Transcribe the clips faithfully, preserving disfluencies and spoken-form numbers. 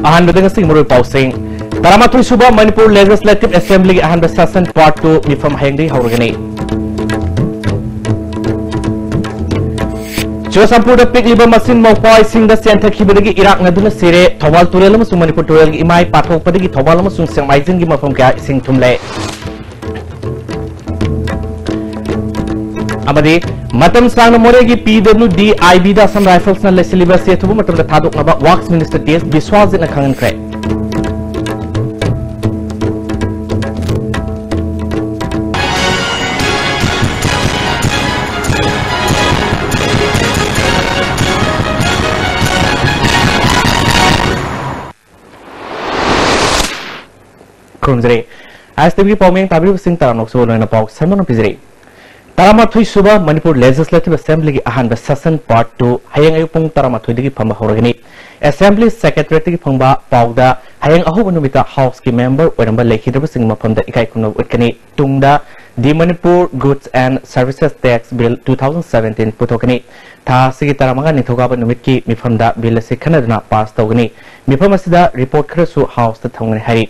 ꯑꯍꯥꯟꯕꯗ ꯉꯁꯤꯒꯤ ꯃꯔꯨꯑꯣꯏꯕ ꯄꯥꯎꯁꯤꯡ꯫ ꯇꯔꯥꯃꯥꯊꯣꯏ ꯁꯨꯕ ꯃꯅꯤꯄꯨꯔ Legislative Assemblyꯒꯤ ꯑꯍꯥꯟꯕ session part two ꯃꯤꯐꯝ ꯍꯌꯦꯡꯗꯒꯤ ꯍꯧꯔꯒꯅꯤ꯫ ꯆꯨꯔꯆꯥꯟꯄꯨꯔꯗ ꯄꯤꯛꯂꯤꯕ ꯃꯆꯤꯟ ꯃꯧꯄ꯭ꯋꯥꯁꯤꯡꯗ ꯆꯦꯟꯊꯈꯤꯕꯗꯒꯤ ꯏꯔꯥꯛꯅꯗꯨꯅ ꯁꯤꯔꯦ꯫ ꯊꯧꯕꯥꯜ ꯇꯨꯔꯦꯜ ꯑꯃꯁꯨꯡ ꯃꯅꯤꯄꯨꯔ ꯇꯨꯔꯦꯜꯒꯤ ꯏꯃꯥꯏ ꯄꯥꯊꯣꯛꯄꯗꯒꯤ ꯊꯧꯕꯥꯜ ꯑꯃꯁꯨꯡ ꯁꯦꯛꯃꯥꯏꯖꯤꯡꯒꯤ ꯃꯐꯝ ꯀꯌꯥ ꯏꯁꯤꯡ ꯊꯨꯝꯂꯦ꯫ ꯑꯃꯗꯤ ꯃꯇꯝ ꯁꯥꯡꯅ ꯃꯣꯔꯦꯒꯤ PWD IBꯗ Assam Riflesꯅ ꯂꯩꯁꯤꯜꯂꯤꯕ ꯑꯁꯤ ꯑꯊꯨꯕ ꯃꯇꯝꯗ ꯊꯥꯗꯣꯛꯅꯕ Works Minister T S ꯕꯤꯁ꯭ꯋꯥꯖꯤꯠꯅ ꯈꯪꯍꯟꯈ꯭ꯔꯦ꯫ ꯈꯨꯔꯨꯝꯖꯔꯤ꯫ ISTVꯒꯤ ꯄꯥꯎꯃꯤ ꯇꯥꯕꯤꯔꯤꯕꯁꯤꯡ ꯇꯔꯥꯃꯨꯛꯁꯨ ꯂꯣꯏꯅ ꯄꯥꯎ ꯁꯟꯗꯣꯛꯅ ꯄꯤꯖꯔꯤ꯫ ꯇꯔꯥꯃꯥꯊꯣꯏ ꯁꯨꯕ ꯃꯅꯤꯄꯨꯔ Legislative Assemblyꯒꯤ ꯑꯍꯥꯟꯕ session part two ꯍꯌꯦꯡ ꯑꯌꯨꯛ ꯄꯨꯡ ꯇꯔꯥꯃꯥꯊꯣꯏꯗꯒꯤ ꯐꯝꯕ ꯍꯧꯔꯒꯅꯤ꯫ Assembly Secretariatꯇꯒꯤ ꯐꯪꯕ ꯄꯥꯎꯗ ꯍꯌꯦꯡ ꯑꯍꯧꯕ ꯅꯨꯃꯤꯠꯇ Houseꯀꯤ member ꯑꯣꯏꯔꯝꯕ ꯂꯩꯈꯤꯗ꯭ꯔꯕꯁꯤꯡꯒꯤ ꯃꯐꯝꯗ ꯏꯀꯥꯏ ꯈꯨꯝꯅꯕ ꯎꯠꯀꯅꯤ꯫ ꯇꯨꯡꯗ The Manipur Goods and Services Tax Bill two thousand seventeen ꯄꯨꯊꯣꯛꯀꯅꯤ꯫ ꯊꯥ ꯑꯁꯤꯒꯤ ꯇꯔꯥꯃꯉꯥ ꯅꯤꯡꯊꯧꯀꯥꯕ ꯅꯨꯃꯤꯠꯀꯤ ꯃꯤꯐꯝꯗ bill ꯑꯁꯤ ꯈꯟꯅꯗꯨꯅ pass ꯇꯧꯒꯅꯤ꯫ ꯃꯤꯐꯝ ꯑꯁꯤꯗ report ꯈꯔꯁꯨ Houseꯇ ꯊꯝꯒꯅꯤ ꯍꯥꯏꯔꯤ꯫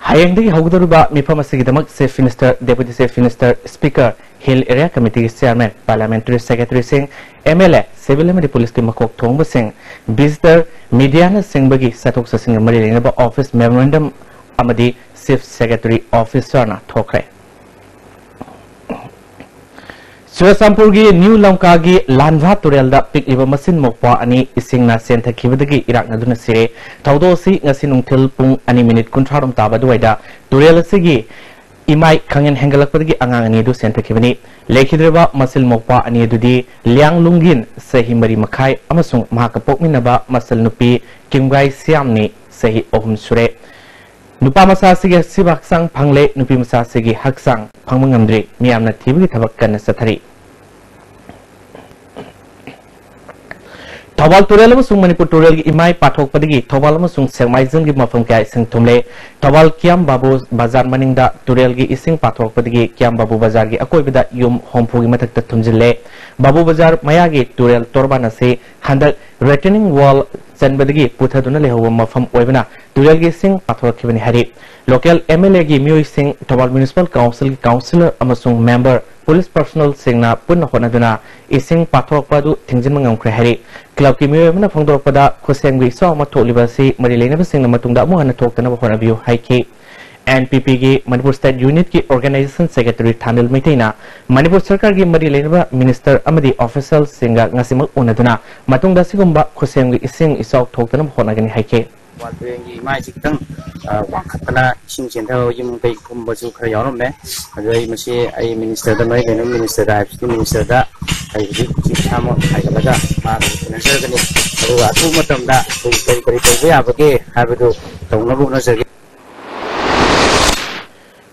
ꯍꯌꯦꯡꯗꯒꯤ ꯍꯧꯒꯗꯧꯔꯤꯕ ꯃꯤꯐꯝ ꯑꯁꯤꯒꯤꯗꯃꯛ Chief Minister, Deputy Chief Minister, Speaker, Hill Area Committeeꯒꯤ Chairman, Parliamentary Secretaryꯁꯤꯡ, MLA, civil ꯑꯃꯗꯤ policeꯀꯤ ꯃꯀꯣꯛ ꯊꯣꯡꯕꯁꯤꯡ, visitor, mediaꯅꯆꯤꯡꯕꯒꯤ ꯆꯠꯊꯣꯛ ꯆꯠꯁꯤꯟꯒ ꯃꯔꯤ ꯂꯩꯅꯕ office memorandum ꯑꯃꯗꯤ Chief Secretary officerꯅ ꯊꯣꯛꯈ꯭ꯔꯦ꯫ ꯆꯨꯔꯆꯥꯟꯄꯨꯔꯒꯤ ꯅ꯭ꯌꯨ ꯂꯝꯀꯥꯒꯤ ꯂꯥꯟꯚꯥ ꯇꯨꯔꯦꯜꯗ ꯄꯤꯛꯂꯤꯕ ꯃꯆꯤꯟ ꯃꯧꯄ꯭ꯋꯥ ꯑꯅꯤ ꯏꯁꯤꯡꯅ ꯆꯦꯟꯊꯈꯤꯕꯗꯒꯤ ꯏꯔꯥꯛꯅꯗꯨꯅ ꯁꯤꯔꯦ꯫ ꯊꯧꯗꯣꯛ ꯑꯁꯤ ꯉꯁꯤ ꯅꯨꯡꯊꯤꯜ ꯄꯨꯡ ꯑꯅꯤ minute ꯀꯨꯟꯊ꯭ꯔꯥꯔꯣꯝ ꯇꯥꯕ ꯑꯗꯨꯋꯥꯏꯗ ꯇꯨꯔꯦꯜ ꯑꯁꯤꯒꯤ ꯏꯃꯥꯏ ꯈꯪꯍꯦꯟ ꯍꯦꯟꯒꯠꯂꯛꯄꯗꯒꯤ ꯑꯉꯥꯡ ꯑꯅꯤ ꯑꯗꯨ ꯆꯦꯟꯊꯈꯤꯕꯅꯤ꯫ ꯂꯩꯈꯤꯗ꯭ꯔꯕ ꯃꯆꯤꯟ ꯃꯧꯄ꯭ꯋꯥ ꯑꯅꯤ ꯑꯗꯨꯗꯤ ꯂꯤꯌꯥꯡ ꯂꯨꯡꯒꯤꯟ, ꯆꯍꯤ ꯃꯔꯤ ꯃꯈꯥꯏ, ꯑꯃꯁꯨꯡ ꯃꯍꯥꯛꯀ ꯄꯣꯛꯃꯤꯟꯅꯕ ꯃꯆꯜ ꯅꯨꯄꯤ ꯀꯤꯝꯒꯥꯏ ꯁꯤꯌꯥꯝꯅꯤ, ꯆꯍꯤ ꯑꯍꯨꯝ ꯁꯨꯔꯦ꯫ ꯅꯨꯄꯥ ꯃꯆꯥ ꯑꯁꯤꯒꯤ ꯑꯁꯤꯕ ꯍꯛꯆꯥꯡ ꯐꯪꯂꯦ, ꯅꯨꯄꯤ ꯃꯆꯥ ꯑꯁꯤꯒꯤ ꯍꯛꯆꯥꯡ ꯐꯪꯕ ꯉꯝꯗ꯭ꯔꯤ꯫ ꯃꯤꯌꯥꯝꯅ ꯊꯤꯕꯒꯤ ꯊꯕꯛ ꯀꯟꯅ ꯆꯠꯊꯔꯤ꯫ ꯊꯧꯕꯥꯜ ꯇꯨꯔꯦꯜ ꯑꯃꯁꯨꯡ ꯃꯅꯤꯄꯨꯔ ꯇꯨꯔꯦꯜꯒꯤ ꯏꯃꯥꯏ ꯄꯥꯊꯣꯛꯄꯗꯒꯤ ꯊꯧꯕꯥꯜ ꯑꯃꯁꯨꯡ ꯁꯦꯛꯃꯥꯏꯖꯤꯡꯒꯤ ꯃꯐꯝ ꯀꯌꯥ ꯏꯁꯤꯡ ꯊꯨꯝꯂꯦ꯫ ꯊꯧꯕꯥꯜ ꯀꯤꯌꯥꯝ ꯕꯥꯕꯨ ꯕꯖꯥꯔ ꯃꯅꯤꯡꯗ ꯇꯨꯔꯦꯜꯒꯤ ꯏꯁꯤꯡ ꯄꯥꯊꯣꯔꯛꯄꯗꯒꯤ ꯀꯤꯌꯥꯝ ꯕꯥꯕꯨ ꯕꯖꯥꯔꯒꯤ ꯑꯀꯣꯏꯕꯗ ꯌꯨꯝ ꯍꯨꯝꯐꯨꯒꯤ ꯃꯊꯛꯇ ꯊꯨꯝꯖꯤꯜꯂꯦ꯫ ꯕꯥꯕꯨ ꯕꯖꯥꯔ ꯃꯌꯥꯒꯤ ꯇꯨꯔꯦꯜ ꯇꯣꯔꯕꯥꯟ ꯑꯁꯤ ꯍꯟꯗꯛ retaining wall ꯆꯟꯕꯗꯒꯤ ꯄꯨꯊꯗꯨꯅ ꯂꯩꯍꯧꯕ ꯃꯐꯝ ꯑꯣꯏꯕꯅ ꯇꯨꯔꯦꯜꯒꯤ ꯏꯁꯤꯡ ꯄꯥꯊꯣꯔꯛꯈꯤꯕꯅꯤ ꯍꯥꯏꯔꯤ꯫ Local M L A ꯒꯤ ꯃꯤꯑꯣꯏꯁꯤꯡ, ꯊꯧꯕꯥꯜ Municipal Council ꯒꯤ councillor ꯑꯃꯁꯨꯡ member, police personnel ꯁꯤꯡꯅ ꯄꯨꯟꯅ ꯍꯣꯠꯅꯗꯨꯅ ꯏꯁꯤꯡ ꯄꯥꯊꯣꯔꯛꯄ ꯑꯗꯨ ꯊꯤꯡꯖꯤꯟꯕ ꯉꯝꯈ꯭ꯔꯦ ꯍꯥꯏꯔꯤ꯫ Club ꯀꯤ ꯃꯤꯑꯣꯏ ꯑꯃꯅ ꯐꯣꯡꯗꯣꯔꯛꯄꯗ, ꯈꯨꯠꯁꯦꯝꯒꯤ ꯏꯆꯥꯎ ꯑꯃ ꯊꯣꯛꯂꯤꯕ ꯑꯁꯤ ꯃꯔꯤ ꯂꯩꯅꯕꯁꯤꯡꯅ ꯃꯇꯨꯡꯗ ꯑꯃꯨꯛ ꯍꯟꯅ ꯊꯣꯛꯇꯅꯕ ꯍꯣꯠꯅꯕꯤꯌꯨ ꯍꯥꯏꯈꯤ꯫ N P P ꯒꯤ Manipur State Unit ꯀꯤ Organisation Secretary ꯊꯥꯅꯤꯜ ꯃꯩꯇꯩꯅ ꯃꯅꯤꯄꯨꯔ ꯁꯔꯀꯥꯔꯒꯤ ꯃꯔꯤ ꯂꯩꯅꯕ minister ꯑꯃꯗꯤ official ꯁꯤꯡꯒ ꯉꯁꯤꯃꯛ ꯎꯅꯗꯨꯅ ꯃꯇꯨꯡꯗ ꯑꯁꯤꯒꯨꯝꯕ ꯈꯨꯠꯁꯦꯝꯒꯤ ꯏꯁꯤꯡ ꯏꯆꯥꯎ ꯊꯣꯛꯇꯅꯕ ꯍꯣꯠꯅꯒꯅꯤ ꯍꯥꯏꯈꯤ꯫ ꯋꯥꯜ ꯇꯨꯔꯦꯜꯒꯤ ꯏꯃꯥꯏꯁꯤ ꯈꯤꯇꯪ, ꯑ, ꯋꯥꯡꯈꯠꯇꯅ ꯏꯁꯤꯡ ꯆꯦꯟꯊꯕ ꯌꯨꯝ ꯀꯩ ꯀꯨꯝꯕꯁꯨ ꯈꯔ ꯌꯥꯎꯔꯝꯃꯦ꯫ ꯑꯗꯨ ꯑꯩ ꯃꯁꯤ ꯑꯩ minister ꯗ, ꯃꯔꯤ ꯂꯩꯅꯕ minister ꯗ ꯍꯥꯏꯕꯁꯤꯗꯤ minister ꯗ ꯑꯩ ꯍꯧꯖꯤꯛ ꯍꯧꯖꯤꯛ ꯏꯁꯥꯃꯛ ꯍꯥꯏꯒꯠꯂꯒ ꯃꯥꯒ ꯎꯅꯖꯔꯒꯅꯤ꯫ ꯑꯗꯨꯒ ꯑꯊꯨꯕ ꯃꯇꯝꯗ ꯑꯩꯈꯣꯏ ꯀꯔꯤ ꯀꯔꯤ ꯇꯧꯕ ꯌꯥꯕꯒꯦ ꯍꯥꯏꯕꯗꯨ ꯇꯧꯅꯕ ꯍꯣꯠꯅꯖꯒꯦ꯫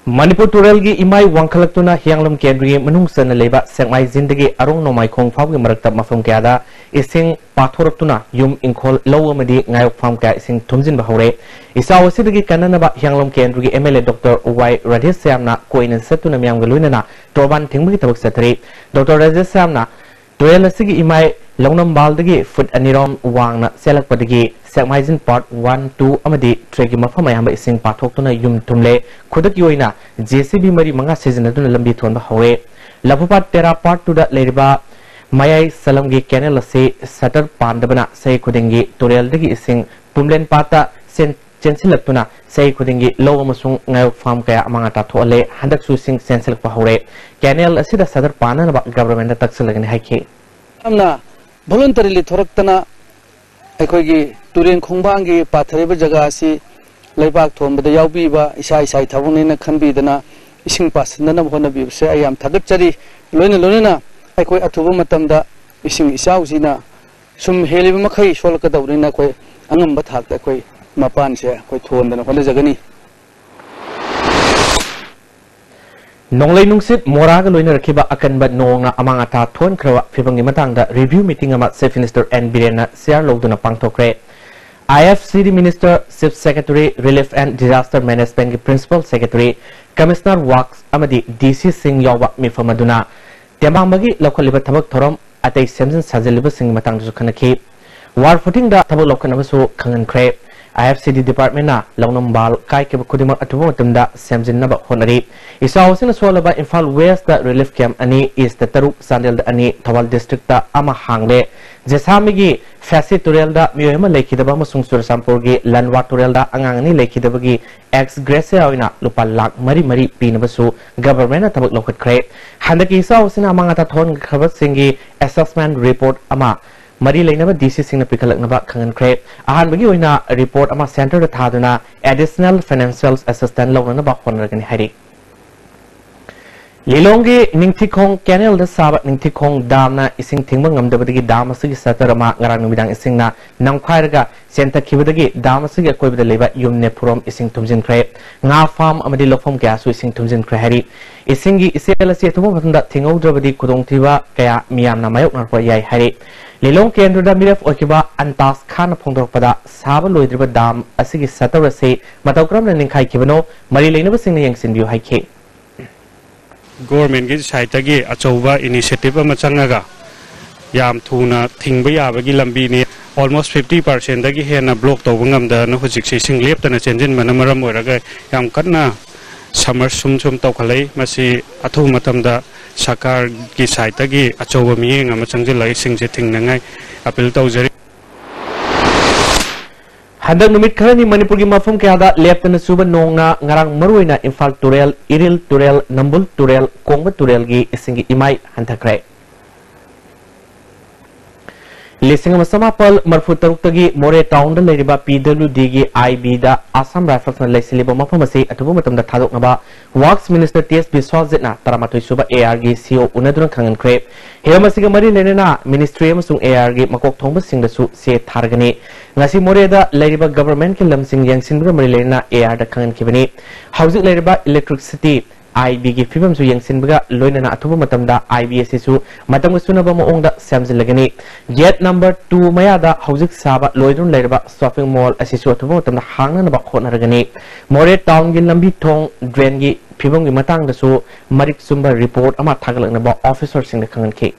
ꯃꯅꯤꯄꯨꯔ ꯇꯨꯔꯦꯜꯒꯤ ꯏꯃꯥꯏ ꯋꯥꯡꯈꯠꯂꯛꯇꯨꯅ ꯍꯤꯌꯥꯡꯂꯝ ꯀꯦꯟꯗ꯭ꯔꯒꯤ ꯃꯅꯨꯡ ꯆꯟꯅ ꯂꯩꯕ ꯁꯦꯛꯃꯥꯏꯖꯤꯟꯗꯒꯤ ꯑꯔꯣꯡ ꯅꯣꯡꯃꯥꯏꯈꯣꯡ ꯐꯥꯎꯒꯤ ꯃꯔꯛꯇ ꯃꯐꯝ ꯀꯌꯥꯗ ꯏꯁꯤꯡ ꯄꯥꯊꯣꯔꯛꯇꯨꯅ ꯌꯨꯝ, ꯏꯪꯈꯣꯜ, ꯂꯧ ꯑꯃꯗꯤ ꯉꯥꯌꯣꯛ ꯐꯥꯝ ꯀꯌꯥ ꯏꯁꯤꯡ ꯊꯨꯝꯖꯤꯟꯕ ꯍꯧꯔꯦ꯫ ꯏꯆꯥꯎ ꯑꯁꯤꯗꯒꯤ ꯀꯟꯅꯅꯕ ꯍꯤꯌꯥꯡꯂꯝ ꯀꯦꯟꯗ꯭ꯔꯒꯤ M L A Doctor Y ꯔꯥꯙꯦꯁ꯭ꯌꯥꯝꯅ ꯀꯣꯏꯅ ꯆꯠꯇꯨꯅ ꯃꯤꯌꯥꯝꯒ ꯂꯣꯏꯅꯅ ꯇꯣꯔꯕꯥꯟ ꯊꯤꯡꯕꯒꯤ ꯊꯕꯛ ꯆꯠꯊꯔꯤ꯫ Doctor ꯔꯥꯙꯦꯁ꯭ꯌꯥꯝꯅ ꯇꯨꯔꯦꯜ ꯑꯁꯤꯒꯤ ꯏꯃꯥꯏ ꯂꯧꯅꯝꯕꯥꯜꯗꯒꯤ ꯐꯨꯠ ꯑꯅꯤꯔꯣꯝ ꯋꯥꯡꯅ ꯆꯦꯜꯂꯛꯄꯗꯒꯤ ꯁꯦꯛꯃꯥꯏꯖꯤꯟ part one, two ꯑꯃꯗꯤ three ꯒꯤ ꯃꯐꯝ ꯑꯌꯥꯝꯕ ꯏꯁꯤꯡ ꯄꯥꯊꯣꯛꯇꯨꯅ ꯌꯨꯝ ꯊꯨꯝꯂꯦ꯫ ꯈꯨꯗꯛꯀꯤ ꯑꯣꯏꯅ J C B ꯃꯔꯤ ꯃꯉꯥ ꯁꯤꯖꯤꯟꯅꯗꯨꯅ ꯂꯝꯕꯤ ꯊꯣꯟꯕ ꯍꯧꯔꯦ꯫ ꯂꯐꯨꯄꯥꯠ ꯇꯦꯔꯥ part two ꯗ ꯂꯩꯔꯤꯕ ꯃꯌꯥꯏ ꯆꯂꯝꯒꯤ canal ꯑꯁꯤ shutter ꯄꯥꯟꯗꯕꯅ ꯆꯍꯤ ꯈꯨꯗꯤꯡꯒꯤ ꯇꯨꯔꯦꯜꯗꯒꯤ ꯏꯁꯤꯡ ꯄꯨꯝꯂꯦꯟ ꯄꯥꯠꯇ ꯆꯦꯟ-, ꯆꯦꯟꯁꯤꯜꯂꯛꯇꯨꯅ ꯆꯍꯤ ꯈꯨꯗꯤꯡꯒꯤ ꯂꯧ ꯑꯃꯁꯨꯡ ꯉꯥꯌꯣꯛ ꯐꯥꯝ ꯀꯌꯥ ꯑꯃꯥꯡ ꯑꯇꯥ ꯊꯣꯛꯍꯜꯂꯦ꯫ ꯍꯟꯗꯛꯁꯨ ꯏꯁꯤꯡ ꯆꯦꯟꯁꯤꯜꯂꯛꯄ ꯍꯧꯔꯦ꯫ Canal ꯑꯁꯤꯗ shutter ꯄꯥꯟꯅꯅꯕ government ꯇ ꯇꯛꯁꯤꯜꯂꯒꯅꯤ ꯍꯥꯏꯈꯤ꯫ ꯌꯥꯝꯅ voluntarily ꯊꯣꯔꯛꯇꯅ ꯑꯩꯈꯣꯏꯒꯤ ꯇꯨꯔꯦꯟ ꯈꯣꯡꯕꯥꯡꯒꯤ ꯄꯥꯊꯔꯤꯕ ꯖꯒꯥ ꯑꯁꯤ ꯂꯩꯕꯥꯛ ꯊꯣꯟꯕꯗ ꯌꯥꯎꯕꯤꯕ, ꯏꯁꯥ ꯏꯁꯥꯒꯤ ꯊꯕꯛꯅꯦꯅ ꯈꯟꯕꯤꯗꯅ ꯏꯁꯤꯡ ꯄꯥꯁꯤꯟꯗꯅꯕ ꯍꯣꯠꯅꯕꯤꯕꯁꯦ ꯑꯩ ꯌꯥꯝ ꯊꯥꯒꯠꯆꯔꯤ꯫ ꯂꯣꯏꯅ ꯂꯣꯏꯅꯅ ꯑꯩꯈꯣꯏ ꯑꯊꯨꯕ ꯃꯇꯝꯗ ꯏꯁꯤꯡ ꯏꯆꯥꯎꯁꯤꯅ ꯁꯨꯝ ꯍꯦꯜꯂꯤꯕ ꯃꯈꯩ ꯁꯣꯛꯂꯛꯀꯗꯧꯕꯅꯤꯅ ꯑꯩꯈꯣꯏ ꯑꯉꯝꯕ ꯊꯥꯛꯇ ꯑꯩꯈꯣꯏ ꯃꯄꯥꯟꯁꯦ ꯑꯩꯈꯣꯏ ꯊꯣꯟꯗꯅ ꯍꯣꯠꯅꯖꯒꯅꯤ꯫ ꯅꯣꯡꯂꯩ ꯅꯨꯡꯁꯤꯠ ꯃꯣꯔꯥꯒ ꯂꯣꯏꯅꯔꯛꯈꯤꯕ ꯑꯀꯟꯕ ꯅꯣꯡꯅ ꯑꯃꯥꯡ ꯑꯇꯥ ꯊꯣꯛꯍꯟꯈ꯭ꯔꯕ ꯐꯤꯕꯝꯒꯤ ꯃꯇꯥꯡꯗ review meeting ꯑꯃ Chief Minister N ꯕꯤꯔꯦꯟꯅ chair ꯂꯧꯗꯨꯅ ꯄꯥꯡꯊꯣꯛꯈ꯭ꯔꯦ꯫ I F C D Minister, Chief Secretary, Relief and Disaster Management ꯀꯤ Principal Secretary, Commissioner Works ꯑꯃꯗꯤ D C ꯁꯤꯡ ꯌꯥꯎꯕ ꯃꯤꯐꯝ ꯑꯗꯨꯅ ꯇꯦꯡꯕꯥꯡꯕꯒꯤ ꯂꯧꯈꯠꯂꯤꯕ ꯊꯕꯛ ꯊꯧꯔꯝ ꯑꯇꯩ ꯁꯦꯝꯖꯤꯟ ꯁꯥꯖꯤꯜꯂꯤꯕꯁꯤꯡꯒꯤ ꯃꯇꯥꯡꯗꯁꯨ ꯈꯟꯅꯈꯤ꯫ ꯋꯥꯔ ꯐꯨꯇꯤꯡꯗ ꯊꯕꯛ ꯂꯧꯈꯠꯅꯕꯁꯨ ꯈꯪꯍꯟꯈ꯭ꯔꯦ꯫ ꯑꯥꯏ ꯑꯦꯐ ꯁꯤ ꯗꯤ ꯗꯤꯄꯥꯔꯠꯃꯦꯟꯅ ꯂꯧꯅꯝ ꯕꯥꯜ ꯀꯥꯏꯈꯤꯕ ꯈꯨꯗꯤꯡꯃꯛ ꯑꯊꯨꯕ ꯃꯇꯝꯗ ꯁꯦꯝꯖꯤꯟꯅꯕ ꯍꯣꯠꯅꯔꯤ꯫ ꯏꯆꯥꯎ ꯑꯁꯤꯅ ꯁꯣꯛꯍꯜꯂꯕ ꯏꯝꯐꯥꯜ ꯋꯦꯁꯇ ꯔꯤꯂꯤꯐ ꯀꯦꯝꯞ ꯑꯅꯤ, ꯏꯁꯇ ꯇꯔꯨꯛ, ꯆꯥꯟꯗꯦꯜꯗ ꯑꯅꯤ, ꯊꯧꯕꯥꯜ ꯗꯤꯁꯇ꯭ꯔꯤꯛꯇ ꯑꯃ ꯍꯥꯡꯂꯦ꯫ ꯖꯦꯁꯥꯃꯤꯒꯤ ꯐꯦꯁꯤ ꯇꯨꯔꯦꯜꯗ ꯃꯤꯑꯣꯏ ꯑꯃ ꯂꯩꯈꯤꯗꯕ ꯑꯃꯁꯨꯡ ꯆꯨꯔꯆꯥꯟꯄꯨꯔꯒꯤ ꯂꯟꯋꯥ ꯇꯨꯔꯦꯜꯗ ꯑꯉꯥꯡ ꯑꯅꯤ ꯂꯩꯈꯤꯗꯕꯒꯤ ꯑꯦꯛꯁ ꯒ꯭ꯔꯦꯁꯤꯌꯥ ꯑꯣꯏꯅ ꯂꯨꯄꯥ ꯂꯥꯈ ꯃꯔꯤ ꯃꯔꯤ ꯄꯤꯅꯕꯁꯨ ꯒꯚꯔꯟꯃꯦꯟꯠꯅ ꯊꯕꯛ ꯂꯧꯈꯠꯈ꯭ꯔꯦ꯫ ꯍꯟꯗꯛꯀꯤ ꯏꯆꯥꯎ ꯑꯁꯤꯅ ꯑꯃꯥꯡ ꯑꯇꯥ ꯊꯣꯛꯍꯟꯈ꯭ꯔꯕꯁꯤꯡꯒꯤ ꯑꯦꯁꯦꯁꯃꯦꯟꯠ ꯔꯤꯄꯣꯔꯠ ꯑꯃ ꯃꯔꯤ ꯂꯩꯅꯕ ꯗꯤ ꯁꯤꯁꯤꯡꯅ ꯄꯤꯈꯠꯂꯛꯅꯕ ꯈꯪꯍꯟꯈ꯭ꯔꯦ꯫ ꯑꯍꯥꯟꯕꯒꯤ ꯑꯣꯏꯅ ꯔꯤꯄꯣꯔꯠ ꯑꯃ ꯁꯦꯟꯇꯔꯗ ꯊꯥꯗꯨꯅ ꯑꯦꯗꯤꯁꯅꯦꯜ ꯐꯥꯏꯅꯥꯟꯁꯤꯌꯦꯜ ꯑꯦꯁꯤꯁꯇꯦꯟꯠ ꯂꯧꯅꯅꯕ ꯍꯣꯠꯅꯔꯒꯅꯤ ꯍꯥꯏꯔꯤ꯫ ꯂꯤꯂꯣꯡꯒꯤ ꯅꯤꯡꯊꯤꯈꯣꯡ ꯀꯦꯅꯦꯜꯗ ꯁꯥꯕ ꯅꯤꯡꯊꯤꯈꯣꯡ ꯗꯥꯝꯅ ꯏꯁꯤꯡ ꯊꯤꯡꯕ ꯉꯝꯗꯕꯗꯒꯤ ꯗꯥꯝ ꯑꯁꯤꯒꯤ ꯁꯇꯔ ꯑꯃ ꯉꯔꯥꯡ ꯅꯨꯃꯤꯗꯥꯡ ꯏꯁꯤꯡꯅ ꯅꯝꯈꯥꯏꯔꯒ ꯆꯦꯟꯊꯈꯤꯕꯗꯒꯤ ꯗꯥꯝ ꯑꯁꯤꯒꯤ ꯑꯀꯣꯏꯕꯗ ꯂꯩꯕ ꯌꯨꯝ ꯅꯤꯐꯨꯔꯣꯝ ꯏꯁꯤꯡ ꯊꯨꯝꯖꯤꯟꯈ꯭ꯔꯦ꯫ ꯉꯥ ꯐꯥꯝ ꯑꯃꯗꯤ ꯂꯧꯐꯝ ꯀꯌꯥꯁꯨ ꯏꯁꯤꯡ ꯊꯨꯝꯖꯤꯟꯈ꯭ꯔꯦ ꯍꯥꯏꯔꯤ꯫ ꯏꯁꯤꯡꯒꯤ ꯏꯆꯦꯜ ꯑꯁꯤ ꯑꯊꯨꯕ ꯃꯇꯝꯗ ꯊꯤꯡꯍꯧꯗ꯭ꯔꯕꯗꯤ ꯈꯨꯗꯣꯡꯊꯤꯕ ꯀꯌꯥ ꯃꯤꯌꯥꯝꯅ ꯃꯥꯌꯣꯛꯅꯔꯛꯄ ꯌꯥꯏ ꯍꯥꯏꯔꯤ꯫ ꯂꯤꯂꯣꯡ ꯀꯦꯟꯗ꯭ꯔꯗ ꯃꯤꯔꯦꯞ ꯑꯣꯏꯈꯤꯕ ꯑꯟꯇꯥꯁ ꯈꯥꯟꯅ ꯐꯣꯡꯗꯣꯔꯛꯄꯗ, ꯁꯥꯕ ꯂꯣꯏꯗ꯭ꯔꯤꯕ ꯗꯥꯝ ꯑꯁꯤꯒꯤ ꯁꯇꯔ ꯑꯁꯤ ꯃꯇꯧ ꯀꯔꯝꯅ ꯅꯤꯡꯈꯥꯏꯈꯤꯕꯅꯣ ꯃꯔꯤ ꯂꯩꯅꯕꯁꯤꯡꯅ ꯌꯦꯡꯁꯤꯟꯕꯤꯌꯨ ꯍꯥꯏꯈꯤ꯫ ꯒꯣꯔꯃꯦꯟꯒꯤ ꯁꯥꯏꯠꯇꯒꯤ ꯑꯆꯧꯕ ꯏꯅꯤꯁꯤꯌꯦꯇꯤꯚ ꯑꯃ ꯆꯪꯉꯒ ꯌꯥꯝ ꯊꯨꯅ ꯊꯤꯡꯕ ꯌꯥꯕꯒꯤ ꯂꯝꯕꯤꯅꯤ꯫ ꯑꯣꯜꯃꯣꯁ ꯐꯤꯐꯇꯤ ꯄꯥꯔꯁꯦꯟꯗꯒꯤ ꯍꯦꯟꯅ ꯕ꯭ꯂꯣꯛ ꯇꯧꯕ ꯉꯝꯗꯅ ꯍꯧꯖꯤꯛꯁꯦ ꯏꯁꯤꯡ ꯂꯦꯞꯇꯅ ꯆꯦꯟꯁꯤꯟꯕꯅ ꯃꯔꯝ ꯑꯣꯏꯔꯒ ꯌꯥꯝ ꯀꯟꯅ ꯁꯝꯃꯔ ꯁꯨꯝ ꯁꯨꯝ ꯇꯧꯈꯠꯂꯛꯏ꯫ ꯃꯁꯤ ꯑꯊꯨꯕ ꯃꯇꯝꯗ ꯁꯔꯀꯥꯔꯒꯤ ꯁꯥꯏꯠꯇꯒꯤ ꯑꯆꯧꯕ ꯃꯤꯠꯌꯦꯡ ꯑꯃ ꯆꯪꯁꯤꯜꯂꯒ ꯏꯁꯤꯡꯁꯦ ꯊꯤꯡꯅꯉꯥꯏ ꯑꯄꯤꯜ ꯇꯧꯖꯔꯤ꯫ ꯍꯟꯗꯛ ꯅꯨꯃꯤꯠ ꯈꯔꯅꯤ ꯃꯅꯤꯄꯨꯔꯒꯤ ꯃꯐꯝ ꯀꯌꯥꯗ ꯂꯦꯞꯇꯅ ꯆꯨꯕ ꯅꯣꯡꯅ ꯉꯔꯥꯡ ꯃꯔꯨꯑꯣꯏꯅ ꯏꯝꯐꯥꯜ ꯇꯨꯔꯦꯜ, ꯏꯔꯤꯜ ꯇꯨꯔꯦꯜ, ꯅꯝꯕꯨꯜ ꯇꯨꯔꯦꯜ, ꯀꯣꯡꯕ ꯇꯨꯔꯦꯜꯒꯤ ꯏꯁꯤꯡꯒꯤ ꯏꯃꯥꯏ ꯍꯟꯊꯈ꯭ꯔꯦ꯫ ꯂꯤꯁꯤꯡ ꯑꯃ ꯆꯃꯥꯄꯜ ꯃꯔꯤꯐꯨ ꯇꯔꯨꯛꯇꯒꯤ ꯃꯣꯔꯦ ꯇꯥꯎꯟꯗ ꯂꯩꯔꯤꯕ ꯄꯤ ꯗꯕ꯭ꯂꯤꯎ ꯗꯤꯒꯤ ꯑꯥꯏ ꯕꯤꯗ ꯑꯁꯥꯝ ꯔꯥꯏꯐꯜꯁꯅ ꯂꯩꯁꯤꯜꯂꯤꯕ ꯃꯐꯝ ꯑꯁꯤ ꯑꯊꯨꯕ ꯃꯇꯝꯗ ꯊꯥꯗꯣꯛꯅꯕ ꯋꯥꯔꯛꯁ ꯃꯤꯅꯤꯁꯇꯔ ꯇꯤ ꯑꯦꯁ ꯕꯤꯁ꯭ꯋꯥꯖꯤꯠꯅ ꯇꯔꯥꯃꯥꯊꯣꯏ ꯁꯨꯕ ꯑꯦ ꯑꯥꯔꯒꯤ ꯁꯤ ꯏ ꯑꯣ ꯎꯅꯗꯨꯅ ꯈꯪꯍꯟꯈ꯭ꯔꯦ꯫ ꯍꯤꯔꯝ ꯑꯁꯤꯒ ꯃꯔꯤ ꯂꯩꯅꯅ ꯃꯤꯅꯤꯁꯇ꯭ꯔꯤ ꯑꯃꯁꯨꯡ ꯑꯦ ꯑꯥꯔꯒꯤ ꯃꯀꯣꯛ ꯊꯣꯡꯕꯁꯤꯡꯗꯁꯨ ꯆꯦ ꯊꯥꯔꯒꯅꯤ꯫ ꯉꯁꯤ ꯃꯣꯔꯦꯗ ꯂꯩꯔꯤꯕ ꯒꯚꯔꯟꯃꯦꯟꯠꯀꯤ ꯂꯝꯁꯤꯡ ꯌꯦꯡꯁꯤꯟꯕꯒ ꯃꯔꯤ ꯂꯩꯅꯅ ꯑꯦ ꯑꯥꯔꯗ ꯈꯪꯍꯟꯈꯤꯕꯅꯤ꯫ ꯍꯧꯖꯤꯛ ꯂꯩꯔꯤꯕ ꯏꯂꯦꯛꯇ꯭ꯔꯤꯁꯤꯇꯤ, ꯑꯥꯏ ꯕꯤꯒꯤ ꯐꯤꯕꯝꯁꯨ ꯌꯦꯡꯁꯤꯟꯕꯒ ꯂꯣꯏꯅꯅ ꯑꯊꯨꯕ ꯃꯇꯝꯗ ꯑꯥꯏ ꯕꯤ ꯑꯁꯤꯁꯨ ꯃꯇꯝꯒ ꯆꯨꯅꯕ ꯃꯑꯣꯡꯗ ꯁꯦꯝꯖꯤꯜꯂꯒꯅꯤ꯫ ꯒꯦꯠ ꯅꯝꯕꯔ ꯇꯨ ꯃꯌꯥꯗ ꯍꯧꯖꯤꯛ ꯁꯥꯕ ꯂꯣꯏꯗꯨꯅ ꯂꯩꯔꯕ ꯁꯣꯞꯄꯤꯡ ꯃꯣꯜ ꯑꯁꯤꯁꯨ ꯑꯊꯨꯕ ꯃꯇꯝꯗ ꯍꯥꯡꯅꯅꯕ ꯍꯣꯠꯅꯔꯒꯅꯤ꯫ ꯃꯣꯔꯦ ꯇꯥꯎꯟꯒꯤ ꯂꯝꯕꯤ ꯊꯣꯡ, ꯗ꯭ꯔꯦꯟꯒꯤ ꯐꯤꯕꯝꯒꯤ ꯃꯇꯥꯡꯗꯁꯨ ꯃꯔꯤꯛ ꯆꯨꯝꯕ ꯔꯤꯄꯣꯔꯠ ꯑꯃ ꯊꯥꯒꯠꯂꯛꯅꯕ ꯑꯣꯐꯤꯁꯔꯁꯤꯡꯗ ꯈꯪꯍꯟꯈꯤ꯫